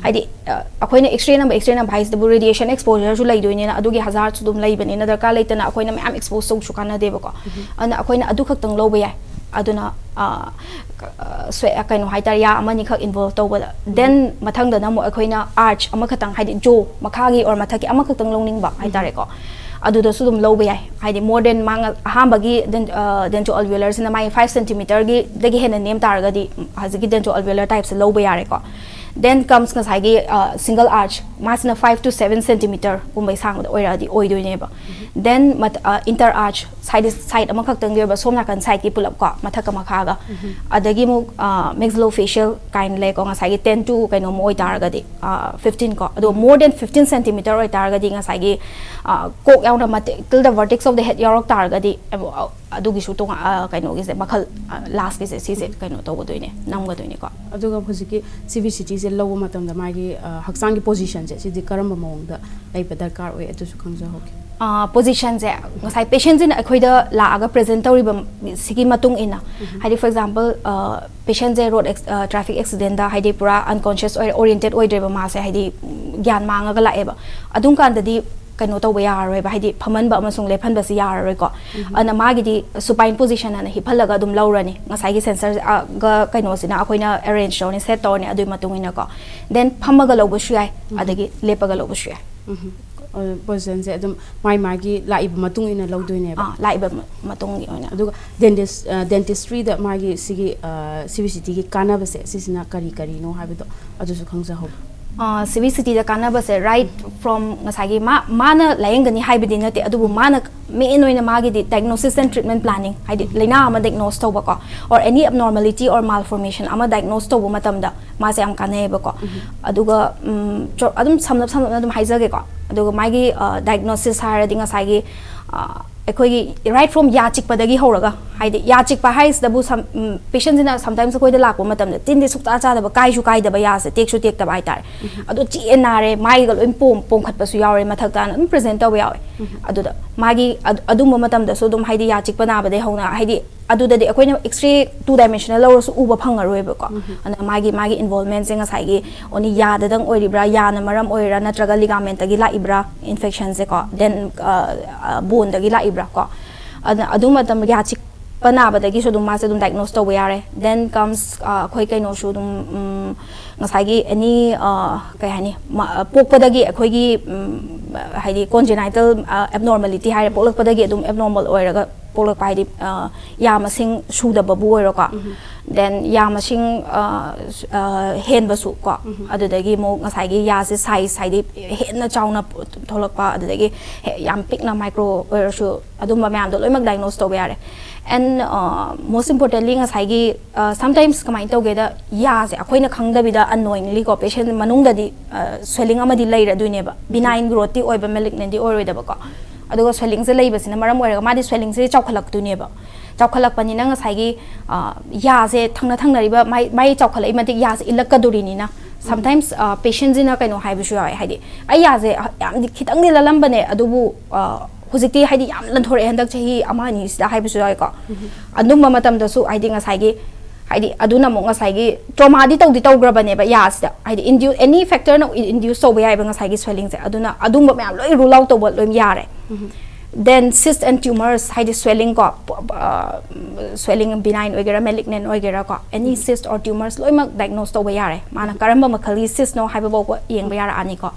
ꯍꯥꯏꯗꯤ, ꯑ, ꯑꯩꯈꯣꯏꯅ X-ray ꯅꯝꯕ, X-ray ꯅꯝꯕ ꯍꯥꯏꯁꯤꯗꯕꯨ radiation exposureꯁꯨ ꯂꯩꯗꯣꯏꯅꯤꯅ, ꯑꯗꯨꯒꯤ hazardꯁꯨ ꯑꯗꯨꯝ ꯂꯩꯕꯅꯤꯅ, ꯗꯔꯀꯥꯔ ꯂꯩꯇꯅ ꯑꯩꯈꯣꯏꯅ ꯃꯌꯥꯝ expose ꯇꯧꯕꯁꯨ ꯀꯥꯟꯅꯗꯦꯕꯀꯣ꯫ ꯑꯗꯨꯅ ꯑꯩꯈꯣꯏꯅ ꯑꯗꯨ ꯈꯛꯇꯪ ꯂꯧꯕ ꯌꯥꯏ꯫ ꯑꯗꯨꯅ, ꯑ, ꯀ-, ꯑ, ꯁ꯭ꯋꯦ-, ꯀꯩꯅꯣ ꯍꯥꯏꯇꯥꯔꯦ, ꯌꯥ ꯑꯃ ꯑꯅꯤꯈꯛ involve ꯇꯧꯕꯗ꯫ Then ꯃꯊꯪꯗꯅ ꯑꯃꯨꯛ ꯑꯩꯈꯣꯏꯅ arch ꯑꯃꯈꯛꯇꯪ, ꯍꯥꯏꯗꯤ jaw ꯃꯈꯥꯒꯤ or ꯃꯊꯛꯀꯤ ꯑꯃꯈꯛꯇꯪ ꯂꯧꯅꯤꯡꯕ ꯍꯥꯏꯇꯥꯔꯦꯀꯣ꯫ ꯑꯗꯨꯗꯁꯨ ꯑꯗꯨꯝ ꯂꯧꯕ ꯌꯥꯏ꯫ ꯍꯥꯏꯗꯤ more than ꯃꯥ ꯉ-, ꯑꯍꯥꯟꯕꯒꯤ den-, ꯑ, dentoalveolarꯁꯤꯅ ꯃꯥꯒꯤ five centimeterꯒꯤꯗꯒꯤ ꯍꯦꯟꯅ ꯅꯦꯝ ꯇꯥꯔꯒꯗꯤ, ꯎꯝ, ꯍꯧꯖꯤꯛꯀꯤ dentoalveolar typeꯁꯦ ꯂꯧꯕ ꯌꯥꯔꯦꯀꯣ꯫ Then comes ꯉꯁꯥꯏꯒꯤ single arch, ꯃꯥꯁꯤꯅ five to seven centimeter ꯒꯨꯝꯕꯒꯤ ꯁꯥꯡꯕꯗ ꯑꯣꯏꯔꯛꯑꯗꯤ ꯑꯣꯏꯗꯣꯏꯅꯦꯕ. Then inter arch, side side ꯑꯃꯈꯛꯇꯪꯒꯤ ꯑꯣꯏꯕ, ꯁꯣꯝ ꯅꯥꯀꯟ side ꯀꯤ ꯄꯨꯂꯞ ꯀꯣ, ꯃꯊꯛꯀ ꯃꯈꯥꯒ. ꯑꯗꯒꯤ ꯑꯃꯨꯛ maxillofacial ꯀꯥꯏꯅ ꯂꯩꯀꯣ, ꯉꯁꯥꯏꯒꯤ ten to ꯀꯩꯅꯣꯝ ꯑꯣꯏꯇꯥꯔꯒꯗꯤ, fifteen ꯀꯣ. ꯑꯗꯣ more than fifteen centimeter ꯑꯣꯏꯇꯥꯔꯒꯗꯤ ꯉꯁꯥꯏꯒꯤ ꯀꯣꯛ ꯌꯥꯎꯅ ꯃꯇꯦꯛ, till the vertex of the head ꯌꯥꯎꯔꯛ ꯇꯥꯔꯒꯗꯤ ꯑꯗꯨꯒꯤꯁꯨ ꯇꯣꯉꯥꯟ, ꯀꯩꯅꯣꯒꯤꯁꯦ ꯃꯈꯜ, last ꯀꯤꯁꯦ ꯁꯤꯁꯦ ꯀꯩꯅꯣ ꯇꯧꯒꯗꯣꯏꯅꯦ, ꯅꯝꯒꯗꯣꯏꯅꯦꯀꯣ. ꯑꯗꯨꯒ ꯍꯧꯖꯤꯛꯀꯤ C B C T ꯁꯦ ꯂꯧꯕ ꯃꯇꯝꯗ ꯃꯥꯒꯤ ꯍꯛꯆꯥꯡꯒꯤ position ꯁꯦ ꯁꯤꯗꯤ ꯀꯔꯝꯕ ꯃꯑꯣꯡꯗ ꯂꯩꯕ ꯗꯔꯀꯥꯔ ꯑꯣꯏ, ꯑꯗꯨꯁꯨ ꯈꯪꯖꯍꯧꯒꯦ. Position ꯁꯦ ꯉꯁꯥꯏ patient ꯁꯤꯅ ꯑꯩꯈꯣꯏꯗ ꯂꯥꯛꯑꯒ present ꯇꯧꯔꯤꯕ ꯁꯤꯒꯤ ꯃꯇꯨꯡ ꯏꯟꯅ, ꯍꯥꯏꯗꯤ for example, patient say road traffic accident ꯇ ꯍꯥꯏꯗꯤ ꯄꯨꯔꯥ unconscious ꯑꯣꯏꯔ, oriented ꯑꯣꯏꯗ꯭ꯔꯦꯕ, ꯃꯥꯁꯦ ꯍꯥꯏꯗꯤ ꯒ꯭ꯌꯥꯟ ꯃꯥꯡꯉꯒ ꯂꯥꯛꯑꯦꯕ, ꯑꯗꯨꯝ ꯀꯥꯟꯗꯗꯤ ꯀꯩꯅꯣ ꯇꯧꯕ ꯌꯥꯔꯔꯣꯏꯕ, ꯍꯥꯏꯗꯤ ꯐꯝꯍꯟꯕ ꯑꯃꯁꯨꯡ ꯂꯦꯞꯍꯟꯕꯁꯤ ꯌꯥꯔꯔꯣꯏꯀꯣ. ꯑꯗꯨꯅ ꯃꯥꯒꯤꯗꯤ supine position ꯍꯥꯏꯅ ꯍꯤꯞꯍꯜꯂꯒ ꯑꯗꯨꯝ ꯂꯧꯔꯅꯤ, ꯉꯁꯥꯏꯒꯤ sensor ꯒ ꯀꯩꯅꯣꯁꯤꯅ ꯑꯩꯈꯣꯏꯅ arrange ꯇꯧꯔꯅꯤ, set ꯇꯧꯔꯅꯤ, ꯑꯗꯨꯒꯤ ꯃꯇꯨꯡ ꯏꯟꯅꯀꯣ. Then ꯐꯝꯃꯒ ꯂꯧꯕꯁꯨ ꯌꯥꯏ, ꯑꯗꯒꯤ ꯂꯦꯞꯄꯒ ꯂꯧꯕꯁꯨ ꯌꯥꯏ. Position ꯁꯦ ꯑꯗꯨꯝ ꯃꯥꯏ ꯃꯥꯒꯤ ꯂꯥꯛꯏꯕ ꯃꯇꯨꯡ ꯏꯟꯅ ꯂꯧꯗꯣꯏꯅꯦꯕ. ꯑꯥ, ꯂꯥꯛꯏꯕ ꯃ- ꯃꯇꯨꯡꯒꯤ ꯑꯣꯏꯅ. ꯑꯗꯨꯒ dentist, dentistry ꯗ ꯃꯥꯒꯤ ꯁꯤꯒꯤ C B C T ꯒꯤ ꯀꯥꯟꯅꯕꯁꯦ ꯁꯤꯁꯤꯅ ꯀꯔꯤ ꯀꯔꯤꯅꯣ ꯍꯥꯏꯕꯗꯣ ꯑꯗꯨꯁꯨ ꯈꯪꯖꯍꯧꯒꯦ. C B C T ꯗ ꯀꯥꯟꯅꯕꯁꯦ, right from ꯉꯁꯥꯏꯒꯤ ꯃꯥ ꯃꯥꯅ ꯂꯥꯏꯌꯦꯡꯒꯅꯤ ꯍꯥꯏꯕꯗꯤ ꯅꯠꯇꯦ, ꯑꯗꯨꯕꯨ ꯃꯥꯅ main ꯑꯣꯏꯅ ꯃꯥꯒꯤꯗꯤ diagnosis and treatment planning, ꯍꯥꯏꯗꯤ ꯂꯥꯏꯅꯥ ꯑꯃ diagnose ꯇꯧꯕꯀꯣ, or any abnormality or malformation ꯑꯃ diagnose ꯇꯧꯕ ꯃꯇꯝꯗ ꯃꯥꯁꯦ ꯌꯥꯝ ꯀꯥꯟꯅꯩꯌꯦꯕꯀꯣ. ꯑꯗꯨꯒ ꯎꯝ, ꯆꯣ- ꯑꯗꯨꯝ ꯁꯝꯂꯞ ꯁꯝꯂꯞꯅ ꯑꯗꯨꯝ ꯍꯥꯏꯖꯒꯦꯀꯣ. ꯑꯗꯨꯒ ꯃꯥꯒꯤ diagnosis ꯍꯥꯏꯔꯗꯤ ꯉꯁꯥꯏꯒꯤ ꯑꯩꯈꯣꯏꯒꯤ right from ꯌꯥ ꯆꯤꯛꯄꯗꯒꯤ ꯍꯧꯔꯒ, ꯍꯥꯏꯗꯤ ꯌꯥ ꯆꯤꯛꯄ ꯍꯥꯏꯁꯤꯗꯕꯨ some, ꯎꯝ, patient ꯁꯤꯅ sometimes ꯑꯩꯈꯣꯏꯗ ꯂꯥꯛꯄ ꯃꯇꯝꯗ ꯇꯤꯟꯗꯤ ꯁꯨꯛꯆꯥ ꯆꯥꯗꯕ, ꯀꯥꯏꯁꯨ ꯀꯥꯏꯗꯕ, ꯌꯥꯁꯦ ꯇꯦꯛꯁꯨ ꯇꯦꯛꯇꯕ ꯍꯥꯏꯇꯥꯔꯦ. ꯑꯗꯣ ꯆꯤꯛꯑꯦ ꯅꯥꯔꯦ, ꯃꯥꯏꯒ ꯂꯣꯏ ꯄꯣꯝ ꯄꯣꯝꯈꯠꯄꯁꯨ ꯌꯥꯎꯔꯦ, ꯃꯊꯛꯇꯅ ꯑꯗꯨꯝ present ꯇꯧꯕ ꯌꯥꯎꯋꯦ. ꯑꯗꯨꯗ ꯃꯥꯒꯤ ꯑꯗꯨ- ꯑꯗꯨꯝꯕ ꯃꯇꯝꯗꯁꯨ ꯑꯗꯨꯝ, ꯍꯥꯏꯗꯤ ꯌꯥ ꯆꯤꯛꯄ ꯅꯥꯕꯗꯩ ꯍꯧꯅ, ꯍꯥꯏꯗꯤ ꯑꯗꯨꯗꯗꯤ ꯑꯩꯈꯣꯏꯅ X-ray two dimensional ꯂꯧꯔꯁꯨ ꯎꯕ ꯐꯪꯉꯔꯣꯏꯕꯀꯣ. ꯑꯗꯨꯅ ꯃꯥꯒꯤ ꯃꯥꯒꯤ involvement ꯁꯦ ꯉꯁꯥꯏꯒꯤ only ꯌꯥꯗꯗꯪ ꯑꯣꯏꯔꯤꯕ꯭ꯔꯥ, ꯌꯥꯅ ꯃꯔꯝ ꯑꯣꯏꯔꯤꯔꯥ, ꯅꯠꯇ꯭ꯔꯒ ligament ꯇꯒꯤ ꯂꯥꯛꯏꯕ꯭ꯔꯥ infection ꯁꯦꯀꯣ, then bone ꯗꯒꯤ ꯂꯥꯛꯏꯕ꯭ꯔꯥ ꯀꯣ. ꯑꯗꯨꯅ ꯑꯗꯨ ꯃꯇꯝ ꯌꯥ ꯆꯤꯛꯄ ꯅꯥꯕꯗꯒꯤꯁꯨ ꯑꯗꯨꯝ ꯃꯥꯁꯦ ꯑꯗꯨꯝ diagnose ꯇꯧꯕ ꯌꯥꯔꯦ. Then comes ꯑꯩꯈꯣꯏ ꯀꯩꯅꯣꯁꯨ ꯑꯗꯨꯝ ꯎꯝ, ꯉꯁꯥꯏꯒꯤ any ꯀꯩ ꯍꯥꯏꯅꯤ, ꯃ- ꯄꯣꯛꯄꯗꯒꯤ ꯑꯩꯈꯣꯏꯒꯤ ꯎꯝ, ꯍꯥꯏꯗꯤ congenital abnormality ꯍꯥꯏꯔꯦ, ꯄꯣꯛꯂꯛꯄꯗꯒꯤ ꯑꯗꯨꯝ abnormal ꯑꯣꯏꯔꯒ ꯄꯣꯛꯂꯛꯄ, ꯍꯥꯏꯗꯤ ꯌꯥ ꯃꯁꯤꯡ ꯁꯨꯗꯕꯕꯨ ꯑꯣꯏꯔꯣꯀꯣ. Then ꯌꯥ ꯃꯁꯤꯡ ꯑ, ꯑ, ꯍꯦꯟꯕꯁꯨ ꯀꯣ, ꯑꯗꯨꯗꯒꯤ ꯑꯃꯨꯛ ꯉꯁꯥꯏꯒꯤ ꯌꯥꯁꯦ size, ꯍꯥꯏꯗꯤ ꯍꯦꯟꯅ ꯆꯥꯎꯅ ꯊꯣꯛꯂꯛꯄ, ꯑꯗꯨꯗꯒꯤ ꯍꯦ-, ꯌꯥꯝ ꯄꯤꯛꯅ micro ꯑꯣꯏꯔꯁꯨ, ꯑꯗꯨꯝꯕ ꯃꯌꯥꯝꯗꯣ ꯂꯣꯏꯅꯃꯛ diagnose ꯇꯧꯕ ꯌꯥꯔꯦ꯫ And most importantly, ꯉꯁꯥꯏꯒꯤ sometimes ꯀꯃꯥꯏꯅ ꯇꯧꯒꯦꯗ, ꯌꯥꯁꯦ ꯑꯩꯈꯣꯏꯅ ꯈꯪꯗꯕꯤꯗ unknowingly ꯀꯣ, patient ꯃꯅꯨꯡꯗꯗꯤ swelling ꯑꯃꯗꯤ ꯂꯩꯔꯗꯣꯏꯅꯦꯕ, benign growthꯇꯤ ꯑꯣꯏꯕ, malignantꯗꯤ ꯑꯣꯏꯔꯣꯏꯗꯕꯀꯣ꯫ ꯑꯗꯨꯒ swellingꯁꯦ ꯂꯩꯕꯁꯤꯅ ꯃꯔꯝ ꯑꯣꯏꯔꯒ ꯃꯥꯗꯤ swellingꯁꯦ ꯆꯥꯎꯈꯠꯂꯛꯇꯣꯏꯅꯦꯕ꯫ ꯆꯥꯎꯈꯠꯂꯛꯄꯅꯤꯅ ꯉꯁꯥꯏꯒꯤ ꯑ, ꯌꯥꯁꯦ ꯊꯪꯅ ꯊꯪꯅꯔꯤꯕ ꯃꯥꯏ, ꯃꯥꯏ ꯆꯥꯎꯈꯠꯂꯛꯏ ꯃꯇꯤꯛ ꯌꯥꯁꯦ ꯏꯜꯂꯛꯀꯗꯣꯔꯤꯅꯤꯅ, sometimes patientꯁꯤꯅ ꯀꯩꯅꯣ ꯍꯥꯏꯕꯁꯨ ꯌꯥꯎꯋꯦ, ꯍꯥꯏꯗꯤ ꯑꯩ ꯌꯥꯁꯦ ꯌꯥꯝꯗꯤ ꯈꯤꯇꯪꯗꯤ ꯂꯜꯂꯝꯕꯅꯦ, ꯑꯗꯨꯕꯨ ꯑ, ꯍꯧꯖꯤꯛꯇꯤ ꯍꯥꯏꯗꯤ ꯌꯥꯝ ꯂꯟꯊꯣꯔꯛꯑꯦ ꯍꯟꯗꯛ ꯆꯍꯤ ꯑꯃ ꯑꯅꯤꯁꯤꯗ ꯍꯥꯏꯕꯁꯨ ꯌꯥꯎꯋꯦꯀꯣ꯫ ꯑꯗꯨꯝꯕ ꯃꯇꯝꯗꯁꯨ ꯍꯥꯏꯗꯤ ꯉꯁꯥꯏꯒꯤ, ꯍꯥꯏꯗꯤ ꯑꯗꯨꯅ ꯑꯃꯨꯛ ꯉꯁꯥꯏꯒꯤ traumaꯗꯤ ꯇꯧꯗꯤ ꯇꯧꯈ꯭ꯔꯕꯅꯦꯕ ꯌꯥꯁꯤꯗ, ꯍꯥꯏꯗꯤ indu-, any factorꯅ induce ꯇꯧꯕ ꯌꯥꯏꯑꯕ ꯉꯁꯥꯏꯒꯤ swellingꯁꯦ꯫ ꯑꯗꯨꯅ ꯑꯗꯨꯝꯕ ꯃꯌꯥꯝ ꯂꯣꯏ rule out ꯇꯧꯕ ꯂꯣꯏ ꯌꯥꯔꯦ꯫ Then cyst and tumors, ꯍꯥꯏꯗꯤ swelling ꯀꯣ, ꯄ-, ꯑ, swelling benign ꯑꯣꯏꯒꯦꯔꯥ, malignant ꯑꯣꯏꯒꯦꯔꯥ ꯀꯣ, any cyst or tumors ꯂꯣꯏꯅꯃꯛ diagnose ꯇꯧꯕ ꯌꯥꯔꯦ꯫ ꯃꯥꯅ ꯀꯔꯝꯕ ꯃꯈꯜꯒꯤ cystꯅꯣ ꯍꯥꯏꯕ ꯐꯥꯎꯕ ꯌꯦꯡꯕ ꯌꯥꯔꯛꯑꯅꯤꯀꯣ꯫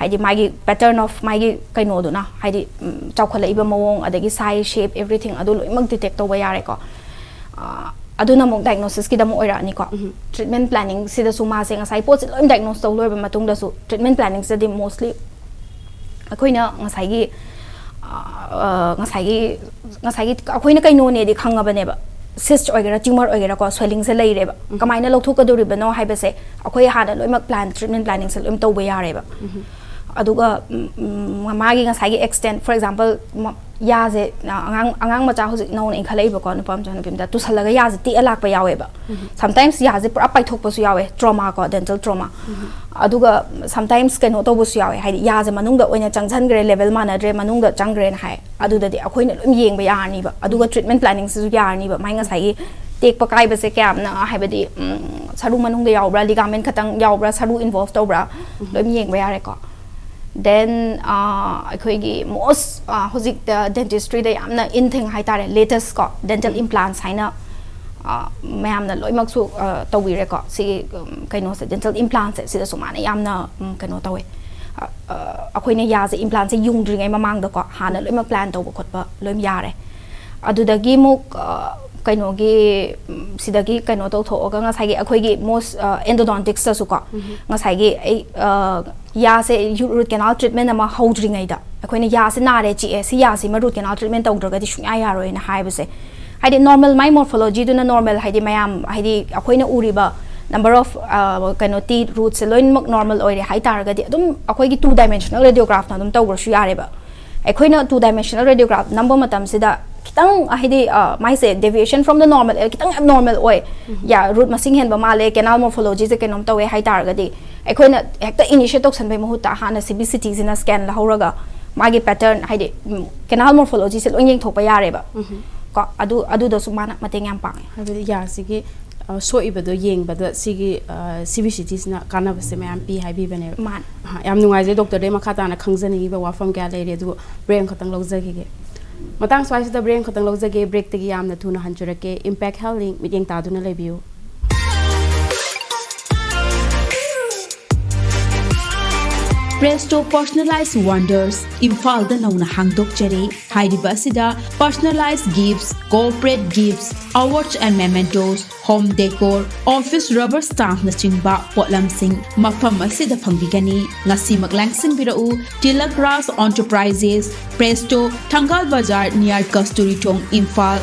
ꯍꯥꯏꯗꯤ ꯃꯥꯒꯤ pattern of ꯃꯥꯒꯤ ꯀꯩꯅꯣꯗꯨꯅ, ꯍꯥꯏꯗꯤ, ꯎꯝ, ꯆꯥꯎꯈꯠꯂꯛꯏꯕ ꯃꯑꯣꯡ, ꯑꯗꯒꯤ size, shape, everything ꯑꯗꯨ ꯂꯣꯏꯅꯃꯛ detect ꯇꯧꯕ ꯌꯥꯔꯦꯀꯣ꯫ ꯑ, ꯑꯗꯨꯅ ꯑꯃꯨꯛ diagnosisꯀꯤꯗ ꯑꯃꯨꯛ ꯑꯣꯏꯔꯛꯑꯅꯤꯀꯣ꯫ Treatment planningꯁꯤꯗꯁꯨ ꯃꯥꯁꯦ ꯉꯁꯥꯏ ꯄꯣꯠꯁꯦ ꯂꯣꯏ diagnose ꯇꯧ ꯂꯣꯏꯔꯕ ꯃꯇꯨꯡꯗꯁꯨ treatment planningꯁꯤꯗꯗꯤ mostly ꯑꯩꯈꯣꯏꯅ ꯉꯁꯥꯏꯒꯤ, ꯑ, ꯉꯁꯥꯏꯒꯤ, ꯉꯁꯥꯏꯒꯤ ꯑꯩꯈꯣꯏꯅ ꯀꯩꯅꯣꯅꯦꯗꯤ ꯈꯪꯉꯕꯅꯦꯕ, cyst ꯑꯣꯏꯒꯦꯔꯥ, tumor ꯑꯣꯏꯒꯦꯔꯥꯀꯣ, swellingꯁꯦ ꯂꯩꯔꯦꯕ꯫ ꯀꯃꯥꯏꯅ ꯂꯧꯊꯣꯛꯀꯗꯧꯔꯤꯕꯅꯣ ꯍꯥꯏꯕꯁꯦ ꯑꯩꯈꯣꯏ ꯍꯥꯟꯅ ꯂꯣꯏꯅꯃꯛ plan, treatment planningꯁꯦ ꯂꯣꯏꯅ ꯇꯧꯕ ꯌꯥꯔꯦꯕ꯫ ꯑꯗꯨꯒ, ꯎꯝ, ꯎꯝ, ꯃꯥꯒꯤ ꯉꯁꯥꯏꯒꯤ extent, for example, ꯃ-, ꯌꯥꯁꯦ, ꯑ, ꯑꯉꯥꯡ, ꯑꯉꯥꯡ ꯃꯆꯥ ꯍꯧꯖꯤꯛ ꯅꯧꯅ ꯏꯟꯈꯠꯂꯛꯏꯕꯀꯣ, ꯅꯨꯄꯥ ꯃꯆꯥ ꯅꯨꯄꯤ ꯃꯆꯥ ꯇꯨꯁꯜꯂꯒ ꯌꯥꯁꯦ ꯇꯦꯛꯑ ꯂꯥꯛꯄ ꯌꯥꯎꯋꯦꯕ꯫ Sometimes ꯌꯥꯁꯦ ꯄꯨꯔꯥ ꯄꯥꯏꯊꯣꯛꯄꯁꯨ ꯌꯥꯎꯋꯦ, trauma ꯀꯣ, dental trauma꯫ ꯑꯗꯨꯒ sometimes ꯀꯩꯅꯣ ꯇꯧꯕꯁꯨ ꯌꯥꯎꯋꯦ, ꯍꯥꯏꯗꯤ ꯌꯥꯁꯦ ꯃꯅꯨꯡꯗ ꯑꯣꯏꯅ ꯆꯪꯁꯤꯟꯈ꯭ꯔꯦ, level ꯃꯥꯟꯅꯗ꯭ꯔꯦ, ꯃꯅꯨꯡꯗ ꯆꯪꯈ꯭ꯔꯦꯅ ꯍꯥꯏ꯫ ꯑꯗꯨꯗꯗꯤ ꯑꯩꯈꯣꯏꯅ ꯂꯣꯏ ꯌꯦꯡꯕ ꯌꯥꯔꯅꯤꯕ, ꯑꯗꯨꯒ treatment planningꯁꯤꯁꯨ ꯌꯥꯔꯅꯤꯕ꯫ ꯃꯥꯏ ꯉꯁꯥꯏꯒꯤ ꯇꯦꯛꯄ ꯀꯥꯏꯕꯁꯦ ꯀꯌꯥꯝꯅ, ꯍꯥꯏꯕꯗꯤ, ꯎꯝ, ꯁꯔꯨ ꯃꯅꯨꯡꯗ ꯌꯥꯎꯕ꯭ꯔꯥ, ligament ꯈꯛꯇꯪ ꯌꯥꯎꯕ꯭ꯔꯥ, ꯁꯔꯨ involve ꯇꯧꯕ꯭ꯔꯥ, ꯂꯣꯏ ꯌꯦꯡꯕ ꯌꯥꯔꯦꯀꯣ꯫ Then ꯑ, ꯑꯩꯈꯣꯏꯒꯤ most, ꯑ, ꯍꯧꯖꯤꯛ dentistryꯗ ꯌꯥꯝꯅ in thing ꯍꯥꯏꯇꯥꯔꯦ, latest ꯀꯣ, dental implants ꯍꯥꯏꯅ, ꯑ, ꯃꯌꯥꯝꯅ ꯂꯣꯏꯅꯃꯛꯁꯨ, ꯑ, ꯇꯧꯕꯤꯔꯦꯀꯣ꯫ ꯁꯤꯒꯤ, ꯎꯝ, ꯀꯩꯅꯣꯁꯦ, dental implantꯁꯦ, ꯁꯤꯗꯁꯨ ꯃꯥꯅ ꯌꯥꯝꯅ, ꯎꯝ, ꯀꯩꯅꯣ ꯇꯧꯋꯦ꯫ ꯑ, ꯑ, ꯑꯩꯈꯣꯏꯅ ꯌꯥꯁꯦ, implantꯁꯦ ꯌꯨꯡꯗ꯭ꯔꯤꯉꯩ ꯃꯃꯥꯡꯗꯀꯣ, ꯍꯥꯟꯅ ꯂꯣꯏꯅꯃꯛ plan ꯇꯧꯕ ꯈꯣꯠꯄ ꯂꯣꯏꯅ ꯌꯥꯔꯦ꯫ ꯑꯗꯨꯗꯒꯤ ꯑꯃꯨꯛ, ꯑ, ꯀꯩꯅꯣꯒꯤ ꯎꯝ, ꯁꯤꯗꯒꯤ ꯀꯩꯅꯣ ꯇꯧꯊꯣꯛꯑꯒ ꯉꯁꯥꯏꯒꯤ ꯑꯩꯈꯣꯏꯒꯤ ꯃꯣꯁ ꯑꯦꯟꯗꯣꯗꯣꯟꯇꯤꯛꯁꯇꯁꯨꯀꯣ ꯉꯁꯥꯏꯒꯤ ꯑꯩ ꯑ, ꯌꯥꯁꯦ ꯔꯨꯠ ꯀꯦꯅꯥꯜ ꯇ꯭ꯔꯤꯠꯃꯦꯟ ꯑꯃ ꯍꯧꯗ꯭ꯔꯤꯉꯩꯗ ꯑꯩꯈꯣꯏꯅ ꯌꯥꯁꯦ ꯅꯥꯔꯦ ꯆꯤꯛꯑꯦ ꯁꯤ ꯌꯥꯁꯤꯃ ꯔꯨꯠ ꯀꯦꯅꯥꯜ ꯇ꯭ꯔꯤꯠꯃꯦꯟ ꯇꯧꯗ꯭ꯔꯒꯗꯤ ꯁꯨꯡꯌꯥ ꯌꯥꯔꯣꯏꯅ ꯍꯥꯏꯕꯁꯦ, ꯍꯥꯏꯗꯤ ꯅꯣꯔꯃꯦꯜ ꯃꯥꯏ ꯃꯣꯔꯐꯣꯂꯣꯖꯤꯗꯨꯅ ꯅꯣꯔꯃꯦꯜ ꯍꯥꯏꯗꯤ ꯃꯌꯥꯝ ꯍꯥꯏꯗꯤ ꯑꯩꯈꯣꯏꯅ ꯎꯔꯤꯕ ꯅꯝꯕꯔ ꯑꯣꯐ ꯀꯩꯅꯣ ꯇꯤ ꯔꯨꯠꯁꯦ ꯂꯣꯏꯅꯃꯛ ꯅꯣꯔꯃꯦꯜ ꯑꯣꯏꯔꯦ ꯍꯥꯏ ꯇꯥꯔꯒꯗꯤ ꯑꯗꯨꯝ ꯑꯩꯈꯣꯏꯒꯤ ꯇꯨ ꯗꯥꯏꯃꯦꯟꯁꯅꯦꯜ ꯔꯦꯗꯤꯌꯣꯒ꯭ꯔꯥꯐꯅ ꯑꯗꯨꯝ ꯇꯧꯈ꯭ꯔꯁꯨ ꯌꯥꯔꯦꯕ꯫ ꯑꯩꯈꯣꯏꯅ ꯇꯨ ꯗꯥꯏꯃꯦꯟꯁꯅꯦꯜ ꯔꯦꯗꯤꯌꯣꯒ꯭ꯔꯥꯐ ꯅꯝꯕ ꯃꯇꯝꯁꯤꯗ ꯈꯤꯇꯪ ꯍꯥꯏꯗꯤ ꯑ, ꯃꯥꯏꯁꯦ deviation from the normal, ꯈꯤꯇꯪ ꯑꯦꯕꯅꯣꯔꯃꯦꯜ ꯑꯣꯏ, ꯌꯥ ꯔꯨꯠ ꯃꯁꯤꯡ ꯍꯦꯟꯕ ꯃꯥꯜꯂꯦ, ꯀꯦꯅꯥꯜ ꯃꯣꯔꯐꯣꯂꯣꯖꯤꯁꯦ ꯀꯩꯅꯣꯝ ꯇꯧꯋꯦ ꯍꯥꯏ ꯇꯥꯔꯒꯗꯤ ꯑꯩꯈꯣꯏꯅ ꯍꯦꯛꯇ ꯏꯅꯤꯁꯤꯌꯦꯠ ꯇꯧꯁꯟꯕꯩ ꯃꯍꯨꯠꯇ ꯍꯥꯟꯅ ꯁꯤ ꯕꯤ ꯁꯤ ꯇꯤꯁꯤꯅ ꯁ꯭ꯀꯦꯟ ꯂꯧꯍꯧꯔꯒ ꯃꯥꯒꯤ ꯄꯦꯇꯔꯟ ꯍꯥꯏꯗꯤ ꯀꯦꯅꯥꯜ ꯃꯣꯔꯐꯣꯂꯣꯖꯤꯁꯦ ꯂꯣꯏ ꯌꯦꯡꯊꯣꯛꯄ ꯌꯥꯔꯦꯕ꯫ ꯀꯣ ꯑꯗꯨ ꯑꯗꯨꯗꯁꯨ ꯃꯥꯅ ꯃꯇꯦꯡ ꯌꯥꯝ ꯄꯥꯡꯉꯦ꯫ ꯍꯥꯏꯕꯗꯤ ꯌꯥꯁꯤꯒꯤ ꯑ, ꯁꯣꯛꯏꯕꯗꯣ ꯌꯦꯡꯕꯗ ꯁꯤꯒꯤ ꯁꯤ ꯕꯤ ꯁꯤ ꯇꯤꯁꯤꯅ ꯀꯥꯟꯅꯕꯁꯦ ꯃꯌꯥꯝ ꯄꯤ ꯍꯥꯏꯕꯤꯕꯅꯦꯕ꯫ ꯃꯥꯅꯦ꯫ ꯑ, ꯌꯥꯝ ꯅꯨꯡꯉꯥꯏꯖꯩ ꯗꯣꯛꯇꯔꯗꯩ ꯃꯈꯥ ꯇꯥꯅ ꯈꯪꯖꯅꯤꯡꯉꯤꯕ ꯋꯥꯐꯝ ꯀꯌꯥ ꯂꯩꯔꯦ, ꯑꯗꯨꯕꯨ ꯕ꯭ꯔꯦꯛ ꯑꯃꯈꯛꯇꯪ ꯂꯧꯖꯈꯤꯒꯦ꯫ ꯃꯇꯥꯡ ꯁ꯭ꯋꯥꯏꯁꯤꯗ ꯕ꯭ꯔꯦꯛ ꯑꯃꯈꯛꯇꯪ ꯂꯧꯖꯒꯦ꯫ ꯕ꯭ꯔꯦꯛꯇꯒꯤ ꯌꯥꯝꯅ ꯊꯨꯅ ꯍꯟꯖꯔꯛꯀꯦ꯫ ꯏꯝꯄꯦꯛ ꯍꯦꯜ ꯂꯤꯡ ꯃꯤꯠꯌꯦꯡ ꯇꯥꯗꯨꯅ ꯂꯩꯕꯤꯌꯨ꯫ Presto Personalized Wonders ꯏꯝꯐꯥꯜꯗ ꯅꯧꯅ ꯍꯥꯡꯗꯣꯛꯆꯔꯦ꯫ ꯍꯥꯏꯔꯤꯕ ꯑꯁꯤꯗ personalized gifts, corporate gifts, awards and mementos, home decor, office rubber stampꯅꯆꯤꯡꯕ ꯄꯣꯠꯂꯝꯁꯤꯡ ꯃꯐꯝ ꯑꯁꯤꯗ ꯐꯪꯕꯤꯒꯅꯤ꯫ ꯉꯁꯤꯃꯛ ꯂꯦꯡꯁꯤꯟꯕꯤꯔꯛꯎ꯫ Tilak Raj Enterprises, Presto, ꯊꯪꯒꯥꯜ ꯕꯖꯥꯔ, near ꯀꯁꯇꯨꯔꯤ ꯊꯣꯡ, Imphal.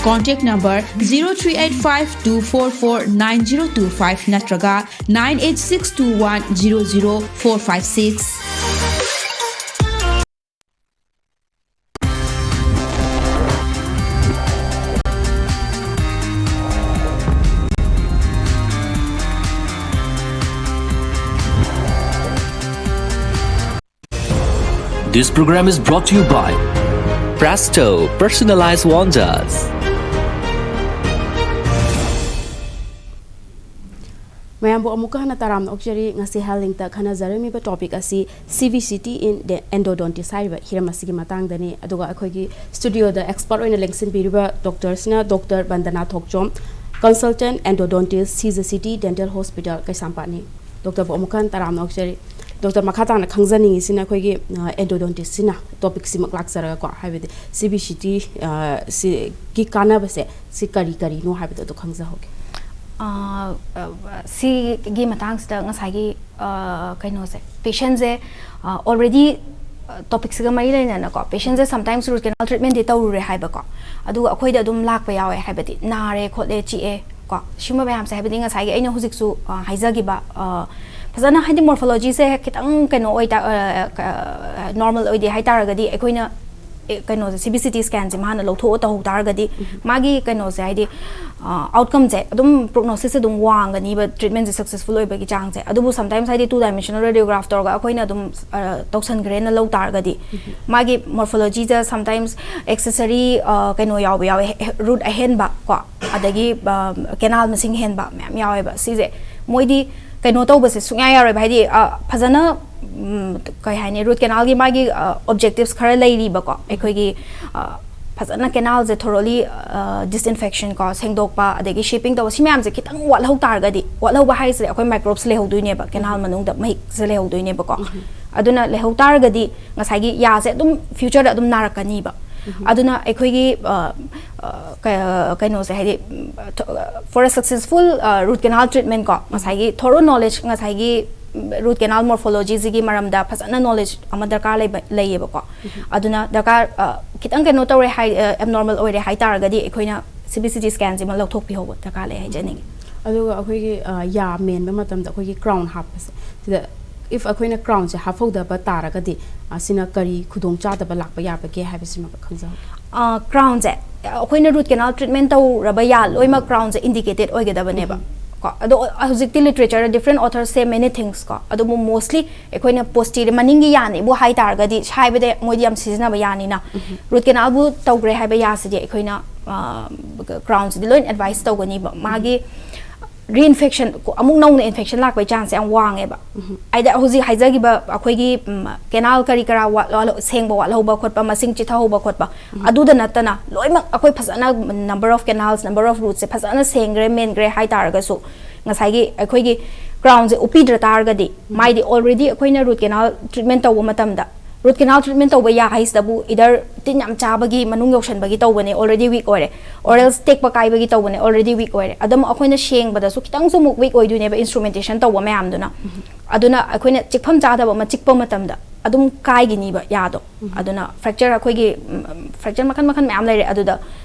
Contact number zero three eight five two four four nine zero two five ꯅꯠꯇ꯭ꯔꯒ nine eight six two one zero zero four five six. This program is brought to you by Presto Personalized Wonders. ꯃꯌꯥꯝꯕꯨ ꯑꯃꯨꯛꯀ ꯍꯟꯅ ꯇꯔꯥꯝꯅ ꯑꯣꯛꯆꯔꯤ꯫ ꯉꯁꯤ ꯍꯦꯜ ꯂꯤꯡꯇ ꯈꯟꯅꯖꯔꯝꯃꯤꯕ topic ꯑꯁꯤ C V C T in endodontics ꯍꯥꯏꯔꯤꯕ ꯍꯤꯔꯝ ꯑꯁꯤꯒꯤ ꯃꯇꯥꯡꯗꯅꯤ꯫ ꯑꯗꯨꯒ ꯑꯩꯈꯣꯏꯒꯤ ꯁ꯭ꯇꯨꯗꯤꯑꯣꯗ ꯑꯦꯛꯁꯄꯔꯠ ꯑꯣꯏꯅ ꯂꯦꯡꯁꯤꯟꯕꯤꯔꯤꯕ ꯗꯣꯛꯇꯔꯁꯤꯅ ꯗꯣꯛꯇꯔ ꯕꯟꯗꯅꯥ ꯊꯣꯛꯆꯣꯝ, consultant endodontist, C Z C T Dental Hospital ꯀꯩꯁꯥꯝꯄꯥꯠꯅꯤ꯫ ꯗꯣꯛꯇꯔꯕꯨ ꯑꯃꯨꯛꯀ ꯍꯟꯅ ꯇꯔꯥꯝꯅ ꯑꯣꯛꯆꯔꯤ꯫ ꯗꯣꯛꯇꯔ, ꯃꯈꯥ ꯇꯥꯅ ꯈꯪꯖꯅꯤꯡꯉꯤꯁꯤꯅ ꯑꯩꯈꯣꯏꯒꯤ ꯑꯦꯟꯗꯣꯗꯣꯟꯇꯤꯁꯁꯤꯅ ꯇꯣꯄꯤꯛꯁꯤꯃꯛ ꯂꯥꯛꯆꯔꯒꯀꯣ, ꯍꯥꯏꯕꯗꯤ ꯁꯤ ꯕꯤ ꯁꯤ ꯇꯤ ꯁꯤꯒꯤ ꯀꯥꯟꯅꯕꯁꯦ ꯁꯤ ꯀꯔꯤ ꯀꯔꯤꯅꯣ ꯍꯥꯏꯕꯗꯣ ꯑꯗꯨ ꯈꯪꯖꯍꯧꯒꯦ꯫ ꯑꯥ, ꯑ, ꯁꯤꯒꯤ ꯃꯇꯥꯡꯁꯤꯗ ꯉꯁꯥꯏꯒꯤ ꯑ, ꯀꯩꯅꯣꯁꯦ, ꯄꯦꯁꯦꯟꯁꯦ ꯑꯣꯜꯔꯦꯗꯤ ꯇꯣꯄꯤꯛꯁꯤꯒ ꯃꯔꯤ ꯂꯩꯅꯅꯀꯣ, ꯄꯦꯁꯦꯟꯁꯦ ꯁꯝꯇꯥꯏꯝꯁ ꯔꯨꯠ ꯀꯦꯅꯥꯜ ꯇ꯭ꯔꯤꯠꯃꯦꯟꯗꯤ ꯇꯧꯔꯨꯔꯦ ꯍꯥꯏꯕꯀꯣ, ꯑꯗꯨꯒ ꯑꯩꯈꯣꯏꯗ ꯑꯗꯨꯝ ꯂꯥꯛꯄ ꯌꯥꯎꯋꯦ, ꯍꯥꯏꯕꯗꯤ ꯅꯥꯔꯦ ꯈꯣꯠꯂꯦ ꯆꯤꯛꯑꯦ ꯀꯣ, ꯁꯤꯒꯨꯝꯕ ꯃꯌꯥꯝꯁꯦ, ꯍꯥꯏꯕꯗꯤ ꯉꯁꯥꯏꯒꯤ ꯑꯩꯅ ꯍꯧꯖꯤꯛꯁꯨ ꯑ, ꯍꯥꯏꯖꯈꯤꯕ ꯑ, ꯐꯖꯅ ꯍꯥꯏꯗꯤ ꯃꯣꯔꯐꯣꯂꯣꯖꯤꯁꯦ ꯈꯤꯇꯪ ꯀꯩꯅꯣ ꯑꯣꯏꯇꯥ ꯅꯣꯔꯃꯦꯜ ꯑꯣꯏꯗꯦ ꯍꯥꯏꯇꯥꯔꯒꯗꯤ ꯑꯩꯈꯣꯏꯅ ꯑꯦ, ꯀꯩꯅꯣꯁꯦ, ꯁꯤ ꯕꯤ ꯁꯤ ꯇꯤ ꯁ꯭ꯀꯦꯟꯁꯦ ꯃꯥꯅ ꯂꯧꯊꯣꯛꯑ ꯇꯧꯍꯧ ꯇꯥꯔꯒꯗꯤ ꯃꯥꯒꯤ ꯀꯩꯅꯣꯁꯦ, ꯍꯥꯏꯗꯤ ꯑꯥꯎꯠꯀꯝꯁꯦ ꯑꯗꯨꯝ, ꯄ꯭ꯔꯣꯒꯅꯣꯁꯤꯁ ꯑꯗꯨꯝ ꯋꯥꯡꯒꯅꯤꯕ, ꯇ꯭ꯔꯤꯠꯃꯦꯟꯁꯦ ꯁꯛꯁꯦꯁꯐꯨꯜ ꯑꯣꯏꯕꯒꯤ ꯆꯥꯡꯁꯦ꯫ ꯑꯗꯨꯕꯨ ꯁꯝꯇꯥꯏꯝꯁ ꯍꯥꯏꯗꯤ ꯇꯨ ꯗꯥꯏꯃꯦꯟꯁꯅꯦꯜ ꯔꯦꯗꯤꯌꯣꯒ꯭ꯔꯥꯐ ꯇꯧꯔꯒ ꯑꯩꯈꯣꯏꯅ ꯑꯗꯨꯝ ꯑ, ꯇꯧꯁꯟꯈ꯭ꯔꯦꯅ ꯂꯧ ꯇꯥꯔꯒꯗꯤ ꯃꯥꯒꯤ ꯃꯣꯔꯐꯣꯂꯣꯖꯤꯗ ꯁꯝꯇꯥꯏꯝꯁ ꯑꯦꯛꯁꯦꯁꯔꯤ ꯀꯩꯅꯣ ꯌꯥꯎꯕ ꯌꯥꯎꯋꯦ, ꯔꯨꯠ ꯑꯍꯦꯟꯕ ꯀꯣ, ꯑꯗꯒꯤ ꯀꯦꯅꯥꯜ ꯃꯁꯤꯡ ꯍꯦꯟꯕ ꯃꯌꯥꯝ ꯌꯥꯎꯋꯦꯕ꯫ ꯁꯤꯁꯦ ꯃꯣꯏꯗꯤ ꯀꯩꯅꯣ ꯇꯧꯕꯁꯦ ꯁꯨꯡꯌꯥ ꯌꯥꯔꯣꯏꯕ, ꯍꯥꯏꯗꯤ ꯑ, ꯐꯖꯅ ꯎꯝ, ꯀꯩ ꯍꯥꯏꯅꯤ, ꯔꯨꯠ ꯀꯦꯅꯥꯜꯒꯤ ꯃꯥꯒꯤ ꯑꯣꯕꯖꯦꯛꯇꯤꯞꯁ ꯈꯔ ꯂꯩꯔꯤꯕꯀꯣ, ꯑꯩꯈꯣꯏꯒꯤ ꯑ, ꯐꯖꯅ ꯀꯦꯅꯥꯜꯁꯦ ꯊꯣꯔꯣꯂꯤ ꯗꯤꯁꯏꯟꯐꯦꯛꯁꯟ ꯀꯣ, ꯁꯦꯡꯗꯣꯛꯄ, ꯑꯗꯒꯤ ꯁꯦꯄꯤꯡ ꯇꯧꯕ, ꯁꯤ ꯃꯌꯥꯝꯁꯦ ꯈꯤꯇꯪ ꯋꯥꯠꯍꯧ ꯇꯥꯔꯒꯗꯤ, ꯋꯥꯠꯍꯧꯕ ꯍꯥꯏꯁꯦ ꯑꯩꯈꯣꯏ ꯃꯥꯏꯀ꯭ꯔꯣꯕꯁ ꯂꯩꯍꯧꯗꯣꯏꯅꯦꯕ, ꯀꯦꯅꯥꯜ ꯃꯅꯨꯡꯗ ꯃꯍꯤꯛꯁꯦ ꯂꯩꯍꯧꯗꯣꯏꯅꯦꯕꯀꯣ꯫ ꯑꯗꯨꯅ ꯂꯩꯍꯧ ꯇꯥꯔꯒꯗꯤ ꯉꯁꯥꯏꯒꯤ ꯌꯥꯁꯦ ꯑꯗꯨꯝ ꯐ꯭ꯌꯨꯆꯔꯗ ꯑꯗꯨꯝ ꯅꯥꯔꯛꯀꯅꯤꯕ꯫ ꯑꯗꯨꯅ ꯑꯩꯈꯣꯏꯒꯤ ꯑ, ꯑ, ꯀ- ꯀꯩꯅꯣꯁꯦ, ꯍꯥꯏꯗꯤ for a successful root canal treatment ꯀꯣ, ꯉꯁꯥꯏꯒꯤ ꯊꯣꯔꯣ ꯅꯣꯂꯦꯖ, ꯉꯁꯥꯏꯒꯤ ꯔꯨꯠ ꯀꯦꯅꯥꯜ ꯃꯣꯔꯐꯣꯂꯣꯖꯤꯁꯤꯒꯤ ꯃꯔꯝꯗ ꯐꯖꯅ ꯅꯣꯂꯦꯖ ꯑꯃ ꯗꯔꯀꯥꯔ ꯂꯩꯕ, ꯂꯩꯌꯦꯕꯀꯣ꯫ ꯑꯗꯨꯅ ꯗꯔꯀꯥꯔ ꯑ, ꯈꯤꯇꯪ ꯀꯩꯅꯣ ꯇꯧꯔꯦ ꯍꯥꯏ, ꯑꯦꯕꯅꯣꯔꯃꯦꯜ ꯑꯣꯏꯔꯦ ꯍꯥꯏ ꯇꯥꯔꯒꯗꯤ ꯑꯩꯈꯣꯏꯅ ꯁꯤ ꯕꯤ ꯁꯤ ꯇꯤ ꯁ꯭ꯀꯦꯟꯁꯤꯃ ꯂꯧꯊꯣꯛꯄꯤꯍꯧꯕ ꯗꯔꯀꯥꯔ ꯂꯩ ꯍꯥꯏꯖꯅꯤꯡꯉꯤ꯫ ꯑꯗꯨꯒ ꯑꯩꯈꯣꯏꯒꯤ ꯑ, ꯌꯥ ꯃꯦꯟꯕ ꯃꯇꯝꯗ ꯑꯩꯈꯣꯏꯒꯤ ꯀ꯭ꯔꯥꯎꯟ ꯍꯥꯞꯄꯁꯦ, ꯁꯤꯗ ꯏꯐ ꯑꯩꯈꯣꯏꯅ ꯀ꯭ꯔꯥꯎꯟꯁꯦ ꯍꯥꯞꯍꯧꯗꯕ ꯇꯥꯔꯒꯗꯤ ꯑ, ꯁꯤꯅ ꯀꯔꯤ ꯈꯨꯗꯣꯡꯆꯥꯗꯕ ꯂꯥꯛꯄ ꯌꯥꯕꯒꯦ ꯍꯥꯏꯕꯁꯤꯃ ꯈꯪꯖꯍꯧꯒꯦ꯫ ꯀ꯭ꯔꯥꯎꯟꯁꯦ ꯑꯩꯈꯣꯏꯅ ꯔꯨꯠ ꯀꯦꯅꯥꯜ ꯇ꯭ꯔꯤꯠꯃꯦꯟ ꯇꯧꯔꯕ ꯌꯥ ꯂꯣꯏꯅꯃꯛ ꯀ꯭ꯔꯥꯎꯟꯁꯦ ꯏꯟꯗꯤꯀꯦꯇꯦꯠ ꯑꯣꯏꯒꯗꯕꯅꯦꯕ ꯀꯣ꯫ ꯑꯗꯣ ꯍꯧꯖꯤꯛꯇꯤ ꯂꯤꯇꯔꯦꯆꯔꯗ ꯗꯤꯐ꯭ꯔꯦꯟ ꯑꯣꯊꯔꯁ ꯁꯦ ꯃꯦꯅꯤ ꯊꯤꯡꯁ ꯀꯣ, ꯑꯗꯨꯕꯨ ꯃꯣꯁꯂꯤ ꯑꯩꯈꯣꯏꯅ ꯄꯣꯁꯇꯤꯔ ꯃꯅꯤꯡꯒꯤ ꯌꯥꯅꯤꯕꯨ ꯍꯥꯏ ꯇꯥꯔꯒꯗꯤ, ꯁꯥꯏꯕꯗ ꯃꯣꯏꯗꯤ ꯌꯥꯝ ꯁꯤꯖꯤꯟꯅꯕ ꯌꯥꯅꯤꯅ, ꯔꯨꯠ ꯀꯦꯅꯥꯜꯕꯨ ꯇꯧꯈ꯭ꯔꯦ ꯍꯥꯏꯕ ꯌꯥꯁꯤꯗꯤ ꯑꯩꯈꯣꯏꯅ ꯀ꯭ꯔꯥꯎꯟꯁꯤꯗꯤ ꯂꯣꯏꯅ ꯑꯦꯗꯚꯥꯏꯁ ꯇꯧꯒꯅꯤꯕ꯫ ꯃꯥꯒꯤ reinfection, ꯑꯃꯨꯛ ꯅꯧꯅ infection ꯂꯥꯛꯄꯩ chance ꯌꯥꯝ ꯋꯥꯡꯉꯦꯕ꯫ ꯍꯥꯏꯗꯤ ꯍꯧꯖꯤꯛ ꯍꯥꯏꯖꯈꯤꯕ ꯑꯩꯈꯣꯏꯒꯤ ꯀꯦꯅꯥꯜ ꯀꯔꯤ ꯀꯔꯥ ꯋꯥꯠ- ꯋꯥꯠ- ꯁꯦꯡꯕ ꯋꯥꯠꯍꯧꯕ ꯈꯣꯠꯄ, ꯃꯁꯤꯡ ꯆꯤꯊꯍꯧꯕ ꯈꯣꯠꯄ, ꯑꯗꯨꯗ ꯅꯠꯇꯅ ꯂꯣꯏꯅꯃꯛ ꯑꯩꯈꯣꯏ ꯐꯖꯅ number of canals, number of ꯔꯨꯠꯁꯦ ꯐꯖꯅ ꯁꯦꯡꯈ꯭ꯔꯦ, ꯃꯦꯟꯈ꯭ꯔꯦ ꯍꯥꯏ ꯇꯥꯔꯒꯁꯨ, ꯉꯁꯥꯏꯒꯤ ꯑꯩꯈꯣꯏꯒꯤ ꯀ꯭ꯔꯥꯎꯟꯁꯦ ꯎꯞꯄꯤꯗ꯭ꯔ ꯇꯥꯔꯒꯗꯤ, ꯃꯥꯏꯗꯤ already ꯑꯩꯈꯣꯏꯅ root canal treatment ꯇꯧꯕ ꯃꯇꯝꯗ, root canal treatment ꯇꯧꯕ ꯌꯥ ꯍꯥꯏꯁꯤꯗꯕꯨ either ꯇꯤꯟ ꯌꯥꯝ ꯆꯥꯕꯒꯤ ꯃꯅꯨꯡ ꯌꯧꯁꯟꯕꯒꯤ ꯇꯧꯕꯅꯦ, already weak ꯑꯣꯏꯔꯦ, orals ꯇꯦꯛꯄ ꯀꯥꯏꯕꯒꯤ ꯇꯧꯕꯅꯦ, already weak ꯑꯣꯏꯔꯦ꯫ ꯑꯗꯨꯝ ꯑꯩꯈꯣꯏꯅ ꯁꯦꯡꯕꯗꯁꯨ ꯈꯤꯇꯪꯁꯨ ꯑꯃꯨꯛ weak ꯑꯣꯏꯗꯣꯏꯅꯦꯕ instrumentation ꯇꯧꯕ ꯃꯌꯥꯝꯗꯨꯅ꯫ ꯑꯗꯨꯅ ꯑꯩꯈꯣꯏꯅ ꯆꯤꯛꯐꯝ ꯆꯥꯗꯕ ꯑꯃ ꯆꯤꯛꯄ ꯃꯇꯝꯗ ꯑꯗꯨꯝ ꯀꯥꯏꯒꯤꯅꯤꯕ ꯌꯥꯗꯣ꯫ ꯑꯗꯨꯅ fracture ꯑꯩꯈꯣꯏꯒꯤ, ꯎꯝ, fracture ꯃꯈꯜ ꯃꯈꯜ ꯃꯌꯥꯝ ꯂꯩꯔꯦ꯫ ꯑꯗꯨꯗ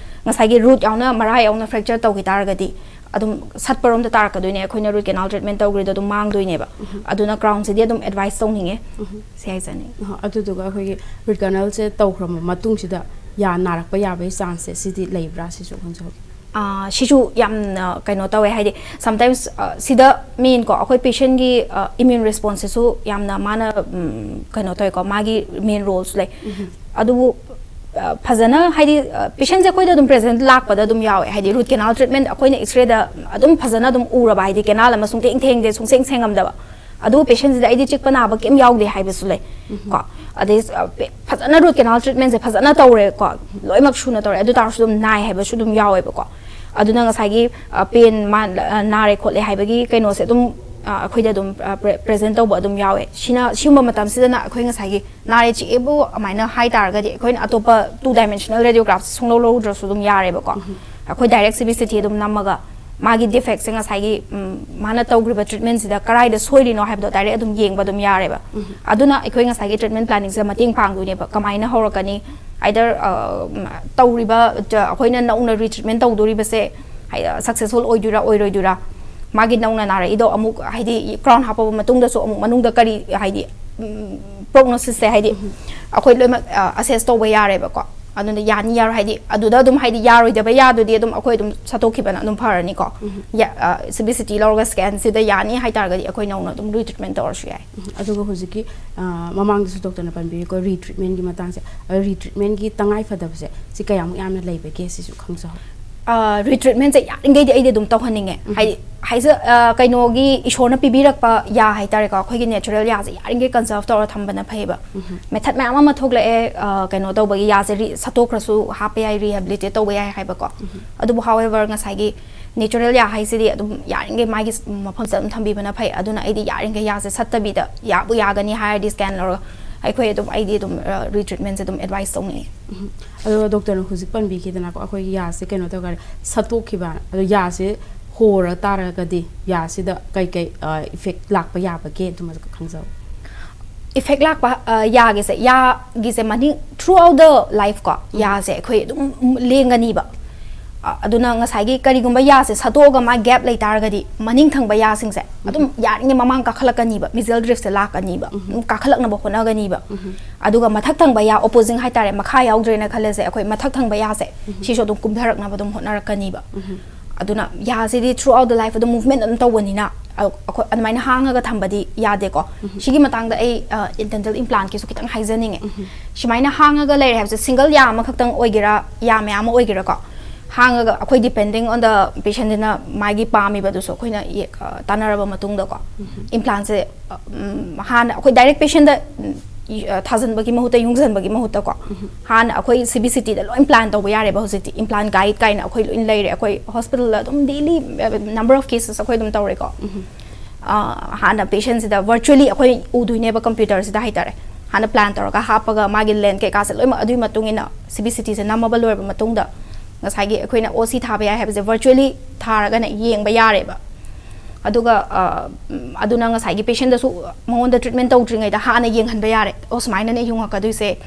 ꯉꯁꯥꯏꯒꯤ root ꯌꯥꯎꯅ, ꯃꯔꯥ ꯌꯥꯎꯅ fracture ꯇꯧꯈꯤ ꯇꯥꯔꯒꯗꯤ, ꯑꯗꯨꯝ ꯁꯠꯄꯔꯣꯝꯗ ꯇꯥꯔꯛꯀꯗꯣꯏꯅꯦ꯫ ꯑꯩꯈꯣꯏꯅ root canal treatment ꯇꯧꯈ꯭ꯔꯤꯗꯣ ꯑꯗꯨꯝ ꯃꯥꯡꯗꯣꯏꯅꯦꯕ꯫ ꯑꯗꯨꯅ ꯀ꯭ꯔꯥꯎꯟꯁꯤꯗꯤ ꯑꯗꯨꯝ advise ꯇꯧꯅꯤꯡꯉꯦ꯫ ꯁꯤ ꯍꯥꯏꯖꯅꯤꯡꯉꯤ꯫ ꯑꯍ, ꯑꯗꯨꯗꯨꯒ ꯑꯩꯈꯣꯏꯒꯤ root canalꯁꯦ ꯇꯧꯈ꯭ꯔꯕ ꯃꯇꯨꯡꯁꯤꯗ ꯌꯥ ꯅꯥꯔꯛꯄ ꯌꯥꯕꯒꯤ chanceꯁꯦ ꯁꯤꯗꯤ ꯂꯩꯕ꯭ꯔꯥ, ꯁꯤꯁꯨ ꯈꯪꯖꯍꯧꯒꯦ꯫ ꯑꯥ, ꯁꯤꯁꯨ ꯌꯥꯝꯅ ꯀꯩꯅꯣ ꯇꯧꯋꯦ, ꯍꯥꯏꯗꯤ sometimes, ꯑ, ꯁꯤꯗ main ꯀꯣ, ꯑꯩꯈꯣꯏ patientꯀꯤ, ꯑ, immune responseꯁꯤꯁꯨ ꯌꯥꯝꯅ ꯃꯥꯅ, ꯎꯝ, ꯀꯩꯅꯣ ꯇꯧꯋꯦꯀꯣ, ꯃꯥꯒꯤ main roleꯁꯨ ꯂꯩ꯫ ꯑꯗꯨꯕꯨ, ꯑ, ꯐꯖꯅ ꯍꯥꯏꯗꯤ, ꯑ, patientꯁꯦ ꯑꯩꯈꯣꯏꯗ ꯑꯗꯨꯝ present ꯂꯥꯛꯄꯗ ꯑꯗꯨꯝ ꯌꯥꯎꯋꯦ꯫ ꯍꯥꯏꯗꯤ root canal treatment ꯑꯩꯈꯣꯏꯅ X-rayꯗ ꯑꯗꯨꯝ ꯐꯖꯅ ꯑꯗꯨꯝ ꯎꯔꯕ, ꯍꯥꯏꯗꯤ canal ꯑꯃ ꯁꯨꯡꯊꯦꯡ ꯊꯦꯡꯗꯦ, ꯁꯨꯡꯁꯦꯡ ꯁꯦꯡꯉꯝꯗꯕ, ꯑꯗꯨꯕꯨ patientꯁꯤꯗ ꯑꯩꯗꯤ ꯆꯤꯛꯄ ꯅꯥꯕ ꯀꯩꯝ ꯌꯥꯎꯗꯦ ꯍꯥꯏꯕꯁꯨ ꯂꯩ꯫ ꯀꯣ, ꯑꯗꯩ, ꯑ, ꯄꯦ-, ꯐꯖꯅ root canal treatmentꯁꯦ ꯐꯖꯅ ꯇꯧꯔꯦꯀꯣ, ꯂꯣꯏꯅꯃꯛ ꯁꯨꯅ ꯇꯧꯔꯦ, ꯑꯗꯨ ꯇꯥꯔꯁꯨ ꯑꯗꯨꯝ ꯅꯥꯏ ꯍꯥꯏꯕꯁꯨ ꯑꯗꯨꯝ ꯌꯥꯎꯋꯦꯕꯀꯣ꯫ ꯑꯗꯨꯅ ꯉꯁꯥꯏꯒꯤ, ꯑ, pain ꯃꯥ-, ꯑ, ꯅꯥꯔꯦ ꯈꯣꯠꯂꯦ ꯍꯥꯏꯕꯒꯤ ꯀꯩꯅꯣꯁꯦ ꯑꯗꯨꯝ, ꯑ, ꯑꯩꯈꯣꯏꯗ ꯑꯗꯨꯝ, ꯑ, pre-, present ꯇꯧꯕ ꯑꯗꯨꯝ ꯌꯥꯎꯋꯦ꯫ ꯁꯤꯅ, ꯁꯤꯒꯨꯝꯕ ꯃꯇꯝꯁꯤꯗꯅ ꯑꯩꯈꯣꯏ ꯉꯁꯥꯏꯒꯤ ꯅꯥꯔꯦ ꯆꯤꯛꯑꯦꯕꯨ ꯑꯗꯨꯃꯥꯏꯅ ꯍꯥꯏ ꯇꯥꯔꯒꯗꯤ, ꯑꯩꯈꯣꯏꯅ ꯑꯇꯣꯞꯄ two dimensional radiograph ꯁꯨꯡꯂꯧ ꯂꯧꯗ꯭ꯔꯁꯨ ꯑꯗꯨꯝ ꯌꯥꯔꯦꯕꯀꯣ꯫ ꯑꯩꯈꯣꯏ direct CBCT ꯑꯗꯨꯝ ꯅꯝꯃꯒ ꯃꯥꯒꯤ defectꯁꯦ ꯉꯁꯥꯏꯒꯤ, ꯎꯝ, ꯃꯥꯅ ꯇꯧꯈ꯭ꯔꯤꯕ treatmentꯁꯤꯗ ꯀꯔꯥꯏꯗ ꯁꯣꯏꯔꯤꯅꯣ ꯍꯥꯏꯕꯗꯣ direct ꯑꯗꯨꯝ ꯌꯦꯡꯕ ꯑꯗꯨꯝ ꯌꯥꯔꯦꯕ꯫ ꯑꯗꯨꯅ ꯑꯩꯈꯣꯏ ꯉꯁꯥꯏꯒꯤ treatment planningꯁꯤꯗ ꯃꯇꯦꯡ ꯄꯥꯡꯗꯣꯏꯅꯦꯕ꯫ ꯀꯃꯥꯏꯅ ꯍꯧꯔꯛꯀꯅꯤ? Either, ꯑ, ꯇꯧꯔꯤꯕ, ꯇ-, ꯑꯩꯈꯣꯏꯅ ꯅꯧꯅ retreatment ꯇꯧꯗꯣꯔꯤꯕꯁꯦ, ꯍꯥꯏ-, successful ꯑꯣꯏꯗꯣꯏꯔꯥ, ꯑꯣꯏꯔꯣꯏꯗꯣꯏꯔꯥ? ꯃꯥꯒꯤ ꯅꯧꯅ ꯅꯥꯔꯛꯏꯗꯣ ꯑꯃꯨꯛ, ꯍꯥꯏꯗꯤ, crown ꯍꯥꯞꯄꯕ ꯃꯇꯨꯡꯗꯁꯨ ꯑꯃꯨꯛ ꯃꯅꯨꯡꯗ ꯀꯔꯤ, ꯍꯥꯏꯗꯤ, ꯎꯝ, prognosisꯁꯦ, ꯍꯥꯏꯗꯤ, ꯑꯩꯈꯣꯏ ꯂꯣꯏꯅꯃꯛ, ꯑ, assess ꯇꯧꯕ ꯌꯥꯔꯦꯕꯀꯣ꯫ ꯑꯗꯨꯅ ꯌꯥꯅꯤ ꯌꯥꯔꯣꯏ, ꯍꯥꯏꯗꯤ, ꯑꯗꯨꯗ ꯑꯗꯨꯝ, ꯍꯥꯏꯗꯤ, ꯌꯥꯔꯣꯏꯗꯕ ꯌꯥꯗꯨꯗꯤ ꯑꯗꯨꯝ ꯑꯩꯈꯣꯏ ꯑꯗꯨꯝ ꯁꯠꯇꯣꯛꯈꯤꯕꯅ ꯑꯗꯨꯝ ꯐꯔꯅꯤꯀꯣ꯫ ꯌꯥ-, ꯑ, CBCT ꯂꯧꯔꯒ scanꯁꯤꯗ ꯌꯥꯅꯤ ꯍꯥꯏꯇꯥꯔꯒꯗꯤ ꯑꯩꯈꯣꯏ ꯅꯧꯅ ꯑꯗꯨꯝ retreatment ꯇꯧꯔꯁꯨ ꯌꯥꯏ꯫ ꯎꯝ, ꯑꯗꯨꯒ ꯍꯧꯖꯤꯛꯀꯤ, ꯑ, ꯃꯃꯥꯡꯗꯁꯨ ꯗꯣꯛꯇꯔꯅ ꯄꯟꯕꯤꯔꯤꯀꯣ, retreatmentꯀꯤ ꯃꯇꯥꯡꯁꯦ꯫ ꯑ, retreatmentꯀꯤ ꯇꯉꯥꯏ ꯐꯗꯕꯁꯦ ꯁꯤ ꯀꯌꯥꯃꯨꯛ ꯌꯥꯝꯅ ꯂꯩꯕꯒꯦ, ꯁꯤꯁꯨ ꯈꯪꯖꯍꯧ꯫ ꯑ, retreatmentꯁꯦ ꯌꯥꯔꯤꯈꯩꯗꯤ ꯑꯩꯗꯤ ꯑꯗꯨꯝ ꯇꯧꯍꯟꯅꯤꯡꯉꯦ꯫ ꯍꯥꯏꯗꯤ, ꯍꯥꯏꯖ ꯑ, ꯀꯩꯅꯣꯒꯤ ꯏꯁꯣꯔꯅ ꯄꯤꯕꯤꯔꯛꯄ ꯌꯥ ꯍꯥꯏꯇꯥꯔꯦꯀꯣ, ꯑꯩꯈꯣꯏꯒꯤ natural ꯌꯥꯁꯦ ꯌꯥꯔꯤꯈꯩ conserve ꯇꯧꯔ ꯊꯝꯕꯅ ꯐꯩꯌꯦꯕ꯫ Method ꯃꯌꯥꯝ ꯑꯃ ꯊꯣꯛꯂꯛꯑꯦ, ꯑ, ꯀꯩꯅꯣ ꯇꯧꯕꯒꯤ ꯌꯥꯁꯦ ꯔꯤ-, ꯁꯠꯇꯣꯛꯈ꯭ꯔꯁꯨ ꯍꯥꯞꯄ ꯌꯥꯏ, rehabilitate ꯇꯧꯕ ꯌꯥꯏ ꯍꯥꯏꯕꯀꯣ꯫ ꯑꯗꯨꯕꯨ however ꯉꯁꯥꯏꯒꯤ natural ꯌꯥ ꯍꯥꯏꯁꯤꯗꯤ ꯑꯗꯨꯝ ꯌꯥꯔꯤꯈꯩ ꯃꯥꯒꯤ ꯃꯐꯝꯁꯤꯗ ꯑꯗꯨꯝ ꯊꯝꯕꯤꯕꯅ ꯐꯩ꯫ ꯑꯗꯨꯅ ꯑꯩꯗꯤ ꯌꯥꯔꯤꯈꯩ ꯌꯥꯁꯦ ꯁꯠꯇꯕꯤꯗ, ꯌꯥꯕꯨ ꯌꯥꯒꯅꯤ ꯍꯥꯏꯔꯗꯤ scan ꯂꯧꯔꯒ ꯑꯩꯈꯣꯏ ꯑꯗꯨꯝ, ꯑꯩꯗꯤ ꯑꯗꯨꯝ, ꯑ, retreatmentꯁꯦ ꯑꯗꯨꯝ advise ꯇꯧꯅꯤꯡꯉꯤ꯫ ꯑꯗꯣ ꯗꯣꯛꯇꯔꯅ ꯍꯧꯖꯤꯛ ꯄꯟꯕꯤꯈꯤꯗꯅꯀꯣ, ꯑꯩꯈꯣꯏꯒꯤ ꯌꯥꯁꯦ ꯀꯩꯅꯣ ꯇꯧꯔꯒ ꯁꯠꯇꯣꯛꯈꯤꯕ, ꯑꯗꯣ ꯌꯥꯁꯦ ꯍꯣꯔ ꯇꯥꯔꯒꯗꯤ ꯌꯥꯁꯤꯗ ꯀꯩꯀꯩ effect ꯂꯥꯛꯄ ꯌꯥꯕꯒꯦ, ꯑꯗꯨꯃꯁꯨ ꯈꯪꯖꯕ꯫ Effect ꯂꯥꯛꯄ, ꯑ, ꯌꯥꯒꯤꯁꯦ, ꯌꯥꯒꯤꯁꯦ ꯃꯅꯤꯡ throughout the life ꯀꯣ, ꯌꯥꯁꯦ ꯑꯩꯈꯣꯏ ꯑꯗꯨꯝ ꯂꯦꯡꯒꯅꯤꯕ꯫ ꯑ, ꯑꯗꯨꯅ ꯉꯁꯥꯏꯒꯤ ꯀꯔꯤꯒꯨꯝꯕ ꯌꯥꯁꯦ ꯁꯠꯇꯣꯛꯑꯒ ꯃꯥ gap ꯂꯩ ꯇꯥꯔꯒꯗꯤ ꯃꯅꯤꯡ ꯊꯪꯕ ꯌꯥꯁꯤꯡꯁꯦ ꯑꯗꯨꯝ ꯌꯥꯔꯤꯉꯩ ꯃꯃꯥꯡ ꯀꯥꯈꯠꯂꯛꯀꯅꯤꯕ, mesial driftꯁꯦ ꯂꯥꯛꯀꯅꯤꯕ꯫ ꯑꯗꯨꯝ ꯀꯥꯈꯠꯂꯛꯅꯕ ꯍꯣꯠꯅꯒꯅꯤꯕ꯫ ꯑꯗꯨꯒ ꯃꯊꯛ ꯊꯪꯕ ꯌꯥ, opposing ꯍꯥꯏꯇꯥꯔꯦ, ꯃꯈꯥ ꯌꯥꯎꯗ꯭ꯔꯦꯅ ꯈꯜꯂꯁꯦ, ꯑꯩꯈꯣꯏ ꯃꯊꯛ ꯊꯪꯕ ꯌꯥꯁꯦ ꯁꯤꯁꯨ ꯑꯗꯨꯝ ꯀꯨꯝꯊꯔꯛꯅꯕ ꯑꯗꯨꯝ ꯍꯣꯠꯅꯔꯛꯀꯅꯤꯕ꯫ ꯑꯗꯨꯅ ꯌꯥꯁꯤꯗꯤ throughout the life ꯑꯗꯨꯝ movement ꯑꯗꯨꯝ ꯇꯧꯕꯅꯤꯅ, ꯑ-, ꯑꯩꯈꯣꯏ ꯑꯗꯨꯃꯥꯏꯅ ꯍꯥꯡꯉꯒ ꯊꯝꯕꯗꯤ ꯌꯥꯗꯦꯀꯣ꯫ ꯁꯤꯒꯤ ꯃꯇꯥꯡꯗ ꯑꯩ, ꯑ, dental implantꯀꯤꯁꯨ ꯈꯤꯇꯪ ꯍꯥꯏꯖꯅꯤꯡꯉꯦ꯫ ꯁꯨꯃꯥꯏꯅ ꯍꯥꯡꯉꯒ ꯂꯩꯔꯦ ꯍꯥꯏꯕꯁꯦ, single ꯌꯥ ꯑꯃꯈꯛꯇꯪ ꯑꯣꯏꯒꯦꯔꯥ, ꯌꯥ ꯃꯌꯥꯝ ꯑꯃ ꯑꯣꯏꯒꯦꯔꯥꯀꯣ, ꯍꯥꯡꯉꯒ ꯑꯩꯈꯣꯏ depending on the patientꯁꯤꯅ ꯃꯥꯒꯤ ꯄꯥꯝꯃꯤꯕꯗꯨꯁꯨ ꯑꯩꯈꯣꯏꯅ ꯌꯦ-, ꯑ, ꯇꯥꯟꯅꯔꯕ ꯃꯇꯨꯡꯗꯀꯣ, implantꯁꯦ, ꯑ, ꯎꯝ, ꯍꯥꯟꯅ ꯑꯩꯈꯣꯏ direct patientꯗ, ꯎꯝ, ꯊꯥꯖꯤꯟꯕꯒꯤ ꯃꯍꯨꯠꯇ, ꯌꯨꯡꯁꯤꯟꯕꯒꯤ ꯃꯍꯨꯠꯇꯀꯣ, ꯍꯥꯟꯅ ꯑꯩꯈꯣꯏ CBCTꯗ ꯂꯣꯏ plan ꯇꯧꯕ ꯌꯥꯔꯦꯕ ꯍꯧꯖꯤꯛꯇꯤ꯫ Implant guide ꯀꯥꯏꯅ ꯑꯩꯈꯣꯏ ꯂꯣꯏ ꯂꯩꯔꯦ꯫ ꯑꯩꯈꯣꯏ hospitalꯗ ꯑꯗꯨꯝ daily, ꯑ, number of cases ꯑꯩꯈꯣꯏ ꯑꯗꯨꯝ ꯇꯧꯔꯦꯀꯣ꯫ ꯑ, ꯍꯥꯟꯅ patientꯁꯤꯗ virtually ꯑꯩꯈꯣꯏ ꯎꯗꯣꯏꯅꯦꯕ computerꯁꯤꯗ ꯍꯥꯏꯇꯥꯔꯦ꯫ ꯍꯥꯟꯅ plan ꯇꯧꯔꯒ ꯍꯥꯞꯄꯒ ꯃꯥꯒꯤ length ꯀꯩꯀꯥꯁꯦ ꯂꯣꯏꯅꯃꯛ ꯑꯗꯨꯒꯤ ꯃꯇꯨꯡ ꯏꯟꯅ CBCTꯁꯦ ꯅꯝꯃꯕ ꯂꯣꯏꯔꯕ ꯃꯇꯨꯡꯗ ꯉꯁꯥꯏꯒꯤ ꯑꯩꯈꯣꯏꯅ OC ꯊꯥꯕ ꯌꯥꯏ ꯍꯥꯏꯕꯁꯦ virtually ꯊꯥꯔꯒꯅ ꯌꯦꯡꯕ ꯌꯥꯔꯦꯕ꯫ ꯑꯗꯨꯒ, ꯑ, ꯎꯝ, ꯑꯗꯨꯅ ꯉꯁꯥꯏꯒꯤ patientꯗꯁꯨ ꯃꯉꯣꯟꯗ treatment ꯇꯧꯗ꯭ꯔꯤꯉꯩꯗ ꯍꯥꯟꯅ ꯌꯦꯡꯍꯟꯕ ꯌꯥꯔꯦ꯫ "ꯑꯣ, ꯁꯨꯃꯥꯏꯅꯅꯦ ꯌꯨꯡꯉꯛꯀꯗꯣꯏꯁꯦ,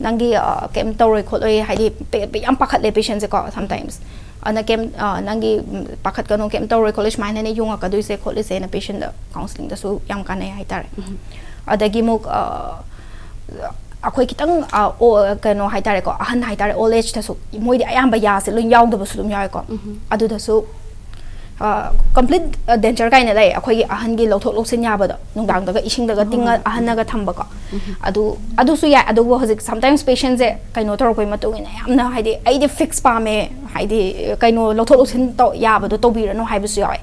ꯅꯪꯒꯤ, ꯑ, ꯀꯩꯝ ꯇꯧꯔꯣꯏ ꯈꯣꯠꯂꯣꯏ", ꯍꯥꯏꯗꯤ ꯄꯦ-, ꯄꯦ-, ꯌꯥꯝ ꯄꯥꯈꯠꯂꯦ patientꯁꯦꯀꯣ sometimes꯫ ꯑꯗꯨꯅ ꯀꯩꯝ, ꯑ, "ꯅꯪꯒꯤ, ꯎꯝ, ꯄꯥꯈꯠꯀꯅꯨ, ꯀꯩꯝ ꯇꯧꯔꯣꯏ ꯈꯣꯠꯂꯣꯏ, ꯁꯨꯃꯥꯏꯅꯅꯦ ꯌꯨꯡꯉꯛꯀꯗꯣꯏꯁꯦ ꯈꯣꯠꯂꯤꯁꯦꯅ" patientꯗ counselingꯗꯁꯨ ꯌꯥꯝ ꯀꯥꯟꯅꯩ ꯍꯥꯏꯇꯥꯔꯦ꯫ ꯑꯗꯒꯤ ꯑꯃꯨꯛ, ꯑ, ꯑꯩꯈꯣꯏ ꯈꯤꯇꯪ, ꯑ, ꯑꯣ-, ꯀꯩꯅꯣ ꯍꯥꯏꯇꯥꯔꯦꯀꯣ, ꯑꯍꯟ ꯍꯥꯏꯇꯥꯔꯦ, old ageꯇꯁꯨ ꯃꯣꯏꯗꯤ ꯑꯌꯥꯝꯕ ꯌꯥꯁꯦ ꯂꯣꯏ ꯌꯥꯎꯗꯕꯁꯨ ꯑꯗꯨꯝ ꯌꯥꯎꯋꯦꯀꯣ꯫ ꯑꯗꯨꯗꯁꯨ, ꯑ, complete denture ꯀꯥꯏꯅ ꯂꯩ, ꯑꯩꯈꯣꯏꯒꯤ ꯑꯍꯟꯒꯤ ꯂꯧꯊꯣꯛ ꯂꯧꯁꯤꯟ ꯌꯥꯕꯗꯣ, ꯅꯨꯡꯗꯥꯡꯗꯒ ꯏꯁꯤꯡꯗꯒ ꯇꯤꯡꯉ ꯑꯍꯟꯅꯒ ꯊꯝꯕꯀꯣ꯫ ꯑꯗꯨ, ꯑꯗꯨꯁꯨ ꯌꯥꯏ꯫ ꯑꯗꯨꯕꯨ ꯍꯧꯖꯤꯛ sometimes patientꯁꯦ ꯀꯩꯅꯣ ꯇꯧꯔꯛꯄꯩ ꯃꯇꯨꯡ ꯏꯟꯅ ꯌꯥꯝꯅ, ꯍꯥꯏꯗꯤ, "ꯑꯩꯗꯤ fix ꯄꯥꯝꯃꯦ", ꯍꯥꯏꯗꯤ, ꯀꯩꯅꯣ, ꯂꯧꯊꯣꯛ ꯂꯧꯁꯤꯟ ꯇꯧ-, ꯌꯥꯕꯗꯣ ꯇꯧꯕꯤꯔꯅꯨ ꯍꯥꯏꯕꯁꯨ ꯌꯥꯎꯋꯦ꯫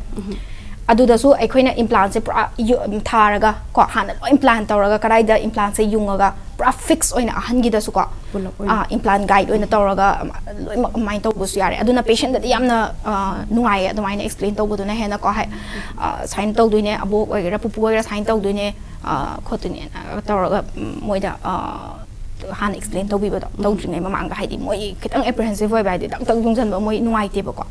ꯑꯗꯨꯗꯁꯨ ꯑꯩꯈꯣꯏꯅ ꯏꯝꯄ꯭ꯂꯥꯟꯁꯦ ꯄꯨꯔꯥ ꯌꯨ- ꯊꯥꯔꯒ ꯀꯣ, ꯍꯥꯟꯅ ꯂꯣꯏ ꯄ꯭ꯂꯥꯟ ꯇꯧꯔꯒ ꯀꯗꯥꯏꯗ ꯏꯝꯄ꯭ꯂꯥꯟꯁꯦ ꯌꯨꯡꯉꯒ ꯄꯨꯔꯥ ꯐꯤꯛꯁ ꯑꯣꯏꯅ ꯑꯍꯟꯒꯤꯗꯁꯨꯀꯣ, ꯄꯨꯂꯞ ꯑꯣꯏꯅ ꯏꯝꯄ꯭ꯂꯥꯟ ꯒꯥꯏꯗ ꯑꯣꯏꯅ ꯇꯧꯔꯒ ꯂꯣꯏꯅꯃꯛ ꯑꯗꯨꯃꯥꯏꯅ ꯇꯧꯕꯁꯨ ꯌꯥꯔꯦ꯫ ꯑꯗꯨꯅ ꯄꯦꯁꯦꯟꯗꯗꯤ ꯌꯥꯝꯅ ꯑ, ꯅꯨꯡꯉꯥꯏꯌꯦ ꯑꯗꯨꯃꯥꯏꯅ ꯑꯦꯛꯁꯄ꯭ꯂꯦꯟ ꯇꯧꯕꯗꯨꯅ ꯍꯦꯟꯅꯀꯣ꯫ ꯍꯥꯏ, ꯑ, ꯁꯨꯃꯥꯏꯅ ꯇꯧꯗꯣꯏꯅꯦ, ꯑꯕꯣꯛ ꯑꯣꯏꯒꯦꯔꯥ ꯄꯨꯄꯨ ꯑꯣꯏꯒꯦꯔꯥ ꯁꯨꯃꯥꯏꯅ ꯇꯧꯗꯣꯏꯅꯦ, ꯑ, ꯈꯣꯠꯇꯣꯏꯅꯦꯅ ꯇꯧꯔꯒ ꯎꯝ, ꯃꯣꯏꯗ ꯑ, ꯍꯥꯟꯅ ꯑꯦꯛꯁꯄ꯭ꯂꯦꯟ ꯇꯧꯕꯤꯕꯗꯣ, ꯇꯧꯗ꯭ꯔꯤꯉꯩ ꯃꯃꯥꯡꯗ꯫ ꯍꯥꯏꯗꯤ ꯃꯣꯏ ꯈꯤꯇꯪ ꯑꯦꯄ꯭ꯔꯤꯍꯦꯟꯁꯤꯞ ꯑꯣꯏꯕ, ꯍꯥꯏꯗꯤ ꯗꯛ ꯗꯛ ꯌꯨꯡꯁꯟꯕ ꯃꯣꯏ ꯅꯨꯡꯉꯥꯏꯇꯦꯕꯀꯣ꯫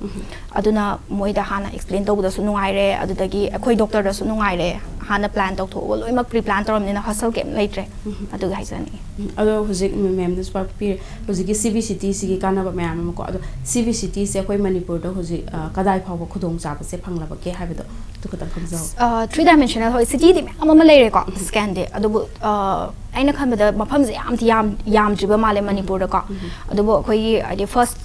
ꯑꯗꯨꯅ ꯃꯣꯏꯗ ꯍꯥꯟꯅ ꯑꯦꯛꯁꯄ꯭ꯂꯦꯟ ꯇꯧꯕꯗꯁꯨ ꯅꯨꯡꯉꯥꯏꯔꯦ, ꯑꯗꯨꯗꯒꯤ ꯑꯩꯈꯣꯏ ꯗꯣꯛꯇꯔꯗꯁꯨ ꯅꯨꯡꯉꯥꯏꯔꯦ꯫ ꯍꯥꯟꯅ ꯄ꯭ꯂꯥꯟ ꯇꯧꯊꯣꯛꯑꯒ ꯂꯣꯏꯅꯃꯛ ꯄ꯭ꯔꯤ ꯄ꯭ꯂꯥꯟ ꯇꯧꯔꯝꯅꯤꯅ ꯍꯁꯜ ꯀꯩꯝ ꯂꯩꯇ꯭ꯔꯦ꯫ ꯑꯗꯨꯒ ꯍꯥꯏꯖꯅꯤꯡꯉꯤ꯫ ꯎꯝ, ꯑꯗꯣ ꯍꯧꯖꯤꯛ ꯃꯦꯝꯅꯁꯨ ꯄꯤꯔꯦ, ꯍꯧꯖꯤꯛꯀꯤ ꯁꯤ ꯕꯤ ꯁꯤ ꯇꯤꯁꯤꯒꯤ ꯀꯥꯟꯅꯕ ꯃꯌꯥꯝ ꯑꯃꯀꯣ꯫ ꯑꯗꯣ ꯁꯤ ꯕꯤ ꯁꯤ ꯇꯤꯁꯦ ꯑꯩꯈꯣꯏ ꯃꯅꯤꯄꯨꯔꯗ ꯍꯧꯖꯤꯛ ꯑ, ꯀꯗꯥꯏ ꯐꯥꯎꯕ ꯈꯨꯗꯣꯡꯆꯥꯕꯁꯦ ꯐꯪꯂꯕꯒꯦ ꯍꯥꯏꯕꯗꯣ ꯑꯗꯨ ꯈꯛꯇꯪ ꯈꯪꯖꯍꯧ꯫ ꯊ꯭ꯔꯤ ꯗꯥꯏꯃꯦꯟꯁꯅꯦꯜ, ꯍꯣꯏ, ꯁꯤꯇꯤꯗꯤ ꯃꯌꯥꯝ ꯑꯃ ꯂꯩꯔꯦꯀꯣ, ꯁ꯭ꯀꯦꯟꯗꯤ꯫ ꯑꯗꯨꯕꯨ ꯑ, ꯑꯩꯅ ꯈꯟꯕꯗ ꯃꯐꯝꯁꯦ ꯌꯥꯝꯗꯤ ꯌꯥꯝ ꯌꯥꯝꯗ꯭ꯔꯤꯕ ꯃꯥꯜꯂꯦ ꯃꯅꯤꯄꯨꯔꯗꯀꯣ꯫ ꯑꯗꯨꯕꯨ ꯑꯩꯈꯣꯏꯒꯤ ꯍꯥꯏꯗꯤ ꯐꯥꯔꯁ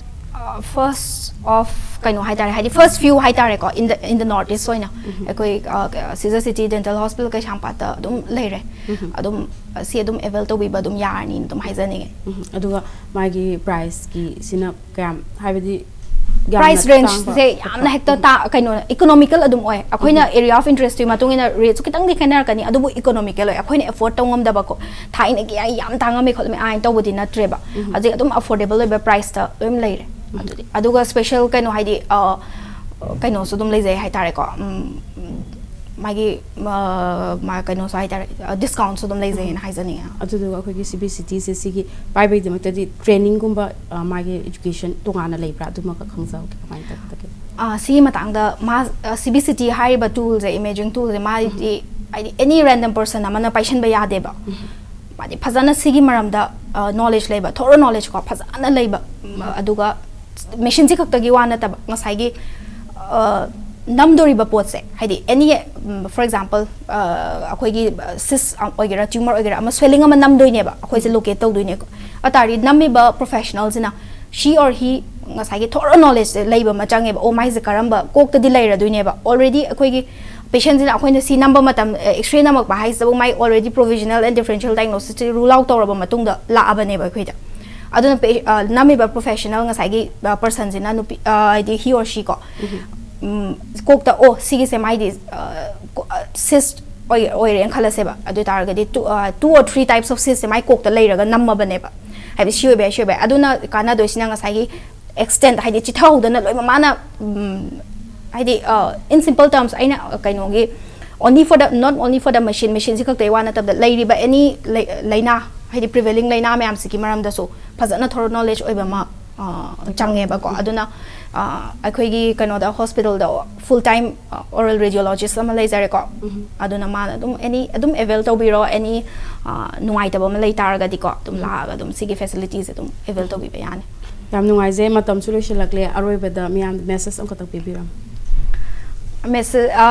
ꯐꯥꯔꯁ ꯑꯣꯐ ꯀꯩꯅꯣ ꯍꯥꯏꯇꯥꯔꯦ, ꯍꯥꯏꯗꯤ ꯐꯥꯔꯁ ꯐ꯭ꯌꯨ ꯍꯥꯏꯇꯥꯔꯦꯀꯣ, in the in the north east ꯑꯣꯏꯅ ꯑꯩꯈꯣꯏ ꯁꯤꯖ ꯁꯤꯇꯤ ꯗꯦꯟꯇꯦꯜ ꯍꯣꯁꯄꯤꯇꯥꯜ ꯀꯩꯁꯥꯝꯄꯥꯠꯇ ꯑꯗꯨꯝ ꯂꯩꯔꯦ꯫ ꯑꯗꯨꯝ ꯁꯤ ꯑꯗꯨꯝ ꯑꯦꯕꯦꯜ ꯇꯧꯕꯤꯕ ꯑꯗꯨꯝ ꯌꯥꯔꯅꯤꯅ ꯑꯗꯨꯝ ꯍꯥꯏꯖꯅꯤꯡꯉꯦ꯫ ꯎꯝ, ꯑꯗꯨꯒ ꯃꯥꯒꯤ ꯄ꯭ꯔꯥꯏꯁꯀꯤꯁꯤꯅ ꯀꯌꯥꯝ, ꯍꯥꯏꯕꯗꯤ ꯌꯥꯝꯅ ꯄ꯭ꯔꯥꯏꯁ ꯇꯥꯡꯕ ꯔꯦꯟꯖꯁꯦ ꯌꯥꯝꯅ ꯍꯦꯛꯇ ꯇꯥ ꯀꯩꯅꯣ, ꯏꯀꯣꯅꯣꯃꯤꯀꯦꯜ ꯑꯗꯨꯝ ꯑꯣꯏ꯫ ꯑꯩꯈꯣꯏꯅ ꯑꯦꯔꯤꯌꯥ ꯑꯣꯐ ꯏꯟꯇꯔꯦꯁꯇꯨꯒꯤ ꯃꯇꯨꯡ ꯏꯟꯅ ꯔꯦꯠꯁꯨ ꯈꯤꯇꯪꯗꯤ ꯈꯦꯠꯅꯔꯛꯀꯅꯤ, ꯑꯗꯨꯕꯨ ꯏꯀꯣꯅꯣꯃꯤꯀꯦꯜ ꯑꯣꯏ꯫ ꯑꯩꯈꯣꯏꯅ ꯑꯦꯐꯣꯔꯗ ꯇꯧ ꯉꯝꯗꯕꯀꯣ, ꯊꯥꯏꯅꯒꯤ ꯑꯩ ꯌꯥꯝ ꯇꯥꯡꯉꯝꯃꯦ ꯈꯣꯠꯂꯝꯃꯦ ꯑꯥꯏꯅ ꯇꯧꯕꯗꯤ ꯅꯠꯇ꯭ꯔꯦꯕ꯫ ꯍꯧꯖꯤꯛ ꯑꯗꯨꯝ ꯑꯐꯣꯔꯗꯦꯕꯜ ꯑꯣꯏꯕ ꯄ꯭ꯔꯥꯏꯁꯇ ꯂꯣꯏꯅ ꯂꯩꯔꯦ꯫ ꯑꯗꯨꯗꯤ ꯑꯗꯨꯒ ꯁ꯭ꯄꯦꯁꯦꯜ ꯀꯩꯅꯣ ꯍꯥꯏꯗꯤ ꯑ, ꯀꯩꯅꯣꯁꯨ ꯑꯗꯨꯝ ꯂꯩꯖꯩ ꯍꯥꯏꯇꯥꯔꯦꯀꯣ꯫ ꯎꯝ, ꯃꯥꯒꯤ ꯑ, ꯃꯥ ꯀꯩꯅꯣꯁꯨ ꯍꯥꯏꯇꯥꯔꯦ, ꯗꯤꯁꯀꯥꯎꯟꯁꯨ ꯑꯗꯨꯝ ꯂꯩꯖꯩꯅ ꯍꯥꯏꯖꯅꯤꯡꯉꯦ꯫ ꯑꯗꯨꯗꯨꯒ ꯑꯩꯈꯣꯏꯒꯤ ꯁꯤ ꯕꯤ ꯁꯤ ꯇꯤꯁꯦ ꯁꯤꯒꯤ ꯄꯥꯏꯕꯒꯤꯗꯃꯛꯇꯗꯤ ꯇ꯭ꯔꯦꯅꯤꯡꯒꯨꯝꯕ ꯑ, ꯃꯥꯒꯤ ꯏꯖꯨꯀꯦꯁꯟ ꯇꯣꯉꯥꯟꯅ ꯂꯩꯕ꯭ꯔꯥ? ꯑꯗꯨꯃꯒ ꯈꯪꯖꯍꯧꯒꯦ, ꯀꯃꯥꯏꯅ ꯇꯧꯒꯗꯒꯦ? ꯑ, ꯁꯤꯒꯤ ꯃꯇꯥꯡꯗ ꯃꯥ ꯁꯤ ꯕꯤ ꯁꯤ ꯇꯤ ꯍꯥꯏꯔꯤꯕ ꯇꯨꯜꯁꯦ, ꯏꯃꯦꯖꯤꯡ ꯇꯨꯜꯁꯦ, ꯃꯥꯗꯤ ꯍꯥꯏꯗꯤ ꯑꯦꯅꯤ ꯔꯦꯟꯗꯝ ꯄꯔꯁꯟ ꯑꯃꯅ ꯄꯥꯏꯁꯟꯕ ꯌꯥꯗꯦꯕ꯫ ꯃꯥꯗꯤ ꯐꯖꯅ ꯁꯤꯒꯤ ꯃꯔꯝꯗ ꯅꯣꯂꯦꯖ ꯂꯩꯕ, ꯊꯣꯔꯣ ꯅꯣꯂꯦꯖ ꯀꯣ, ꯐꯖꯅ ꯂꯩꯕ꯫ ꯎꯝ, ꯑꯗꯨꯒ ꯃꯦꯁꯤꯟꯁꯤ ꯈꯛꯇꯒꯤ ꯋꯥ ꯅꯠꯇꯕ, ꯉꯁꯥꯏꯒꯤ ꯑ, ꯅꯝꯗꯣꯔꯤꯕ ꯄꯣꯠꯁꯦ, ꯍꯥꯏꯗꯤ ꯑꯦꯅꯤ, ꯐꯣꯔ ꯑꯦꯛꯖꯥꯝꯄꯜ, ꯑꯩꯈꯣꯏꯒꯤ ꯁꯤꯁ ꯑꯣꯏꯒꯦꯔꯥ ꯇ꯭ꯌꯨꯃꯔ ꯑꯣꯏꯒꯦꯔꯥ ꯑꯃ ꯁ꯭ꯋꯦꯂꯤꯡ ꯑꯃ ꯅꯝꯗꯣꯏꯅꯦꯕ, ꯑꯩꯈꯣꯏꯁꯦ ꯂꯣꯀꯦꯠ ꯇꯧꯗꯣꯏꯅꯦ꯫ ꯑꯗꯨ ꯇꯥꯔꯗꯤ ꯅꯝꯃꯤꯕ ꯄ꯭ꯔꯣꯐꯦꯁꯅꯦꯜꯁꯤꯅ, ꯁꯤ ꯑꯣꯔ ꯍꯤ, ꯉꯁꯥꯏꯒꯤ ꯊꯣꯔꯣ ꯅꯣꯂꯦꯖꯁꯦ ꯂꯩꯕ ꯑꯃ ꯆꯪꯉꯦꯕ꯫ ꯑꯣ, ꯃꯥꯏꯁꯦ ꯀꯔꯝꯕ ꯀꯣꯛꯇꯗꯤ ꯂꯩꯔꯗꯣꯏꯅꯦꯕ꯫ ꯑꯣꯜꯔꯦꯗꯤ ꯑꯩꯈꯣꯏꯒꯤ ꯄꯦꯁꯦꯟꯁꯤꯅ ꯑꯩꯈꯣꯏꯅ ꯁꯤ ꯅꯝꯕ ꯃꯇꯝ, ꯑꯦꯛꯁꯔꯦ ꯅꯝꯃꯛꯄ ꯍꯥꯏꯁꯤꯗꯕꯨ my already provisional and differential ꯗꯥꯏꯒꯅꯣꯁꯤꯁꯁꯤ ꯔꯨꯜ ꯑꯥꯎꯠ ꯇꯧꯔꯕ ꯃꯇꯨꯡꯗ ꯂꯥꯛꯑꯕꯅꯦꯕ ꯑꯩꯈꯣꯏꯗ꯫ ꯑꯗꯨꯅ ꯄꯦ-, ꯑ, ꯅꯝꯃꯤꯕ ꯄ꯭ꯔꯣꯐꯦꯁꯅꯦꯜ ꯉꯁꯥꯏꯒꯤ ꯄꯔꯁꯟꯁꯤꯅ, ꯅꯨꯄꯤ, ꯑ, ꯍꯥꯏꯗꯤ ꯍꯤ ꯑꯣꯔ ꯁꯤ ꯀꯣ, ꯎꯝ, ꯀꯣꯛꯇ, ꯑꯣ, ꯁꯤꯒꯤꯁꯦ ꯃꯥꯏꯗꯤ ꯁꯤꯁ ꯑꯣꯏꯔꯦꯅ ꯈꯜꯂꯁꯦꯕ꯫ ꯑꯗꯨ ꯑꯣꯏ ꯇꯥꯔꯒꯗꯤ two or three types of cyst ꯁꯦ ꯃꯥꯏ ꯀꯣꯛꯇ ꯂꯩꯔꯒ ꯅꯝꯃꯕꯅꯦꯕ꯫ ꯍꯥꯏꯕꯗꯤ ꯁꯤ ꯑꯣꯏꯕ ꯌꯥꯏ, ꯁꯤ ꯑꯣꯏꯕ ꯌꯥꯏ꯫ ꯑꯗꯨꯅ ꯀꯥꯟꯅꯗꯣꯏꯁꯤꯅ ꯉꯁꯥꯏꯒꯤ extent, ꯍꯥꯏꯗꯤ ꯆꯤꯊꯍꯧꯗꯅ ꯂꯣꯏꯅ ꯃꯥꯅ, ꯎꯝ, ꯍꯥꯏꯗꯤ, ꯑ, in simple terms, ꯑꯩꯅ ꯀꯩꯅꯣꯒꯤ, only for the, not only for the machine, machine ꯁꯤ ꯈꯛꯇꯒꯤ ꯋꯥ ꯅꯠꯇꯕꯗ, ꯂꯩꯔꯤꯕ any ꯂꯩ-, ꯂꯥꯏꯅꯥ, ꯍꯥꯏꯗꯤ prevailing ꯂꯥꯏꯅꯥ ꯃꯌꯥꯝꯁꯤꯒꯤ ꯃꯔꯝꯗꯁꯨ ꯐꯖꯅ thorough knowledge ꯑꯣꯏꯕ ꯑꯃ, ꯑ, ꯆꯪꯉꯦꯕꯀꯣ꯫ ꯑꯗꯨꯅ, ꯑ, ꯑꯩꯈꯣꯏꯒꯤ ꯀꯩꯅꯣꯗ, hospital ꯗ full time oral radiologist ꯑꯃ ꯂꯩꯖꯔꯦꯀꯣ꯫ ꯑꯗꯨꯅ ꯃꯥꯅ ꯑꯗꯨꯝ any, ꯑꯗꯨꯝ avail ꯇꯧꯕꯤꯔꯣ, any, ꯑ, ꯅꯨꯡꯉꯥꯏꯇꯕ ꯑꯃ ꯂꯩ ꯇꯥꯔꯒꯗꯤꯀꯣ, ꯑꯗꯨꯝ ꯂꯥꯛꯑꯒ ꯑꯗꯨꯝ ꯁꯤꯒꯤ facility ꯁꯦ ꯑꯗꯨꯝ avail ꯇꯧꯕꯤꯕ ꯌꯥꯅꯤ꯫ ꯌꯥꯝ ꯅꯨꯡꯉꯥꯏꯖꯩ, ꯃꯇꯝꯁꯨ ꯂꯣꯏꯁꯤꯜꯂꯛꯂꯦ꯫ ꯑꯔꯣꯏꯕꯗ ꯃꯤꯌꯥꯝꯗ message ꯑꯃꯈꯛꯇꯪ ꯄꯤꯕꯤꯔꯝꯃꯨ꯫ Message, ꯑ,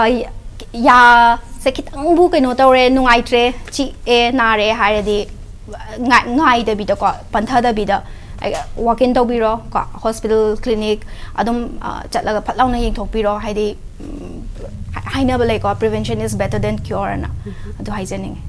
ꯌꯥꯁꯦ ꯈꯤꯇꯪꯕꯨ ꯀꯩꯅꯣ ꯇꯧꯔꯦ, ꯅꯨꯡꯉꯥꯏꯇ꯭ꯔꯦ, ꯆꯤꯛꯑꯦ, ꯅꯥꯔꯦ ꯍꯥꯏꯔꯗꯤ, ꯉꯥꯏ-, ꯉꯥꯏꯗꯕꯤꯗꯀꯣ, ꯄꯟꯊꯗꯕꯤꯗ walk in ꯇꯧꯕꯤꯔꯣ ꯀꯣ, hospital, clinic ꯑꯗꯨꯝ, ꯑ, ꯆꯠꯂꯒ ꯐꯠ ꯂꯥꯎꯅ ꯌꯦꯡꯊꯣꯛꯄꯤꯔꯣ꯫ ꯍꯥꯏꯗꯤ, ꯎꯝ, ꯍꯥꯏ-, ꯍꯥꯏꯅꯕ ꯂꯩꯀꯣ, "Prevention is better than cure" ꯑꯅ꯫ ꯑꯗꯨ ꯍꯥꯏꯖꯅꯤꯡꯉꯤ꯫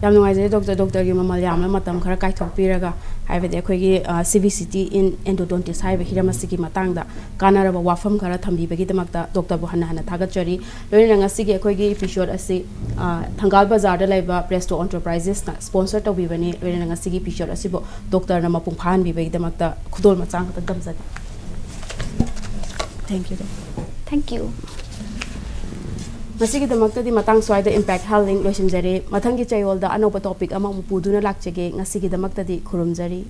ꯌꯥꯝ ꯅꯨꯡꯉꯥꯏꯖꯔꯦ, doctor, doctor ꯒꯤ ꯃꯃꯜ ꯌꯥꯝꯅ ꯃꯇꯝ ꯈꯔ ꯀꯥꯏꯊꯣꯛꯄꯤꯔꯒ, ꯍꯥꯏꯕꯗꯤ ꯑꯩꯈꯣꯏꯒꯤ, ꯑ, C V C T in endodontics ꯍꯥꯏꯔꯤꯕ ꯍꯤꯔꯝ ꯑꯁꯤꯒꯤ ꯃꯇꯥꯡꯗ ꯀꯥꯟꯅꯔꯕ ꯋꯥꯐꯝ ꯈꯔ ꯊꯝꯕꯤꯕꯒꯤꯗꯃꯛꯇ doctor ꯕꯨ ꯍꯟꯅ ꯍꯟꯅ ꯊꯥꯒꯠꯆꯔꯤ꯫ ꯂꯣꯏꯅꯅ ꯉꯁꯤꯒꯤ ꯑꯩꯈꯣꯏꯒꯤ episode ꯑꯁꯤ, ꯑ, ꯊꯪꯒꯥꯜ ꯕꯖꯥꯔꯗ ꯂꯩꯕ Presto Enterprises ꯅ sponsor ꯇꯧꯕꯤꯕꯅꯤ꯫ ꯂꯣꯏꯅꯅ ꯉꯁꯤꯒꯤ episode ꯑꯁꯤꯕꯨ doctor ꯅ ꯃꯄꯨꯡ ꯐꯥꯍꯟꯕꯤꯕꯒꯤꯗꯃꯛꯇ ꯈꯨꯗꯣꯜ ꯃꯆꯥ ꯑꯃꯈꯛꯇꯪ ꯇꯝꯖꯒꯦ꯫ Thank you, doctor. Thank you. ꯉꯁꯤꯒꯤꯗꯃꯛꯇꯗꯤ ꯃꯇꯥꯡ ꯁ꯭ꯋꯥꯏꯗ Impact Health Link ꯂꯣꯏꯁꯤꯟꯖꯔꯦ꯫ ꯃꯊꯪꯒꯤ ꯆꯌꯣꯜꯗ ꯑꯅꯧꯕ topic ꯑꯃꯃꯨꯛ ꯄꯨꯗꯨꯅ ꯂꯥꯛꯆꯒꯦ꯫ ꯉꯁꯤꯒꯤꯗꯃꯛꯇꯗꯤ ꯈꯨꯔꯨꯝꯖꯔꯤ꯫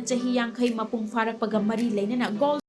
ꯆꯍꯤ ꯌꯥꯡꯈꯩ ꯃꯄꯨꯡ ꯐꯥꯔꯛꯄꯒ ꯃꯔꯤ ꯂꯩꯅꯅ ꯒꯣꯜ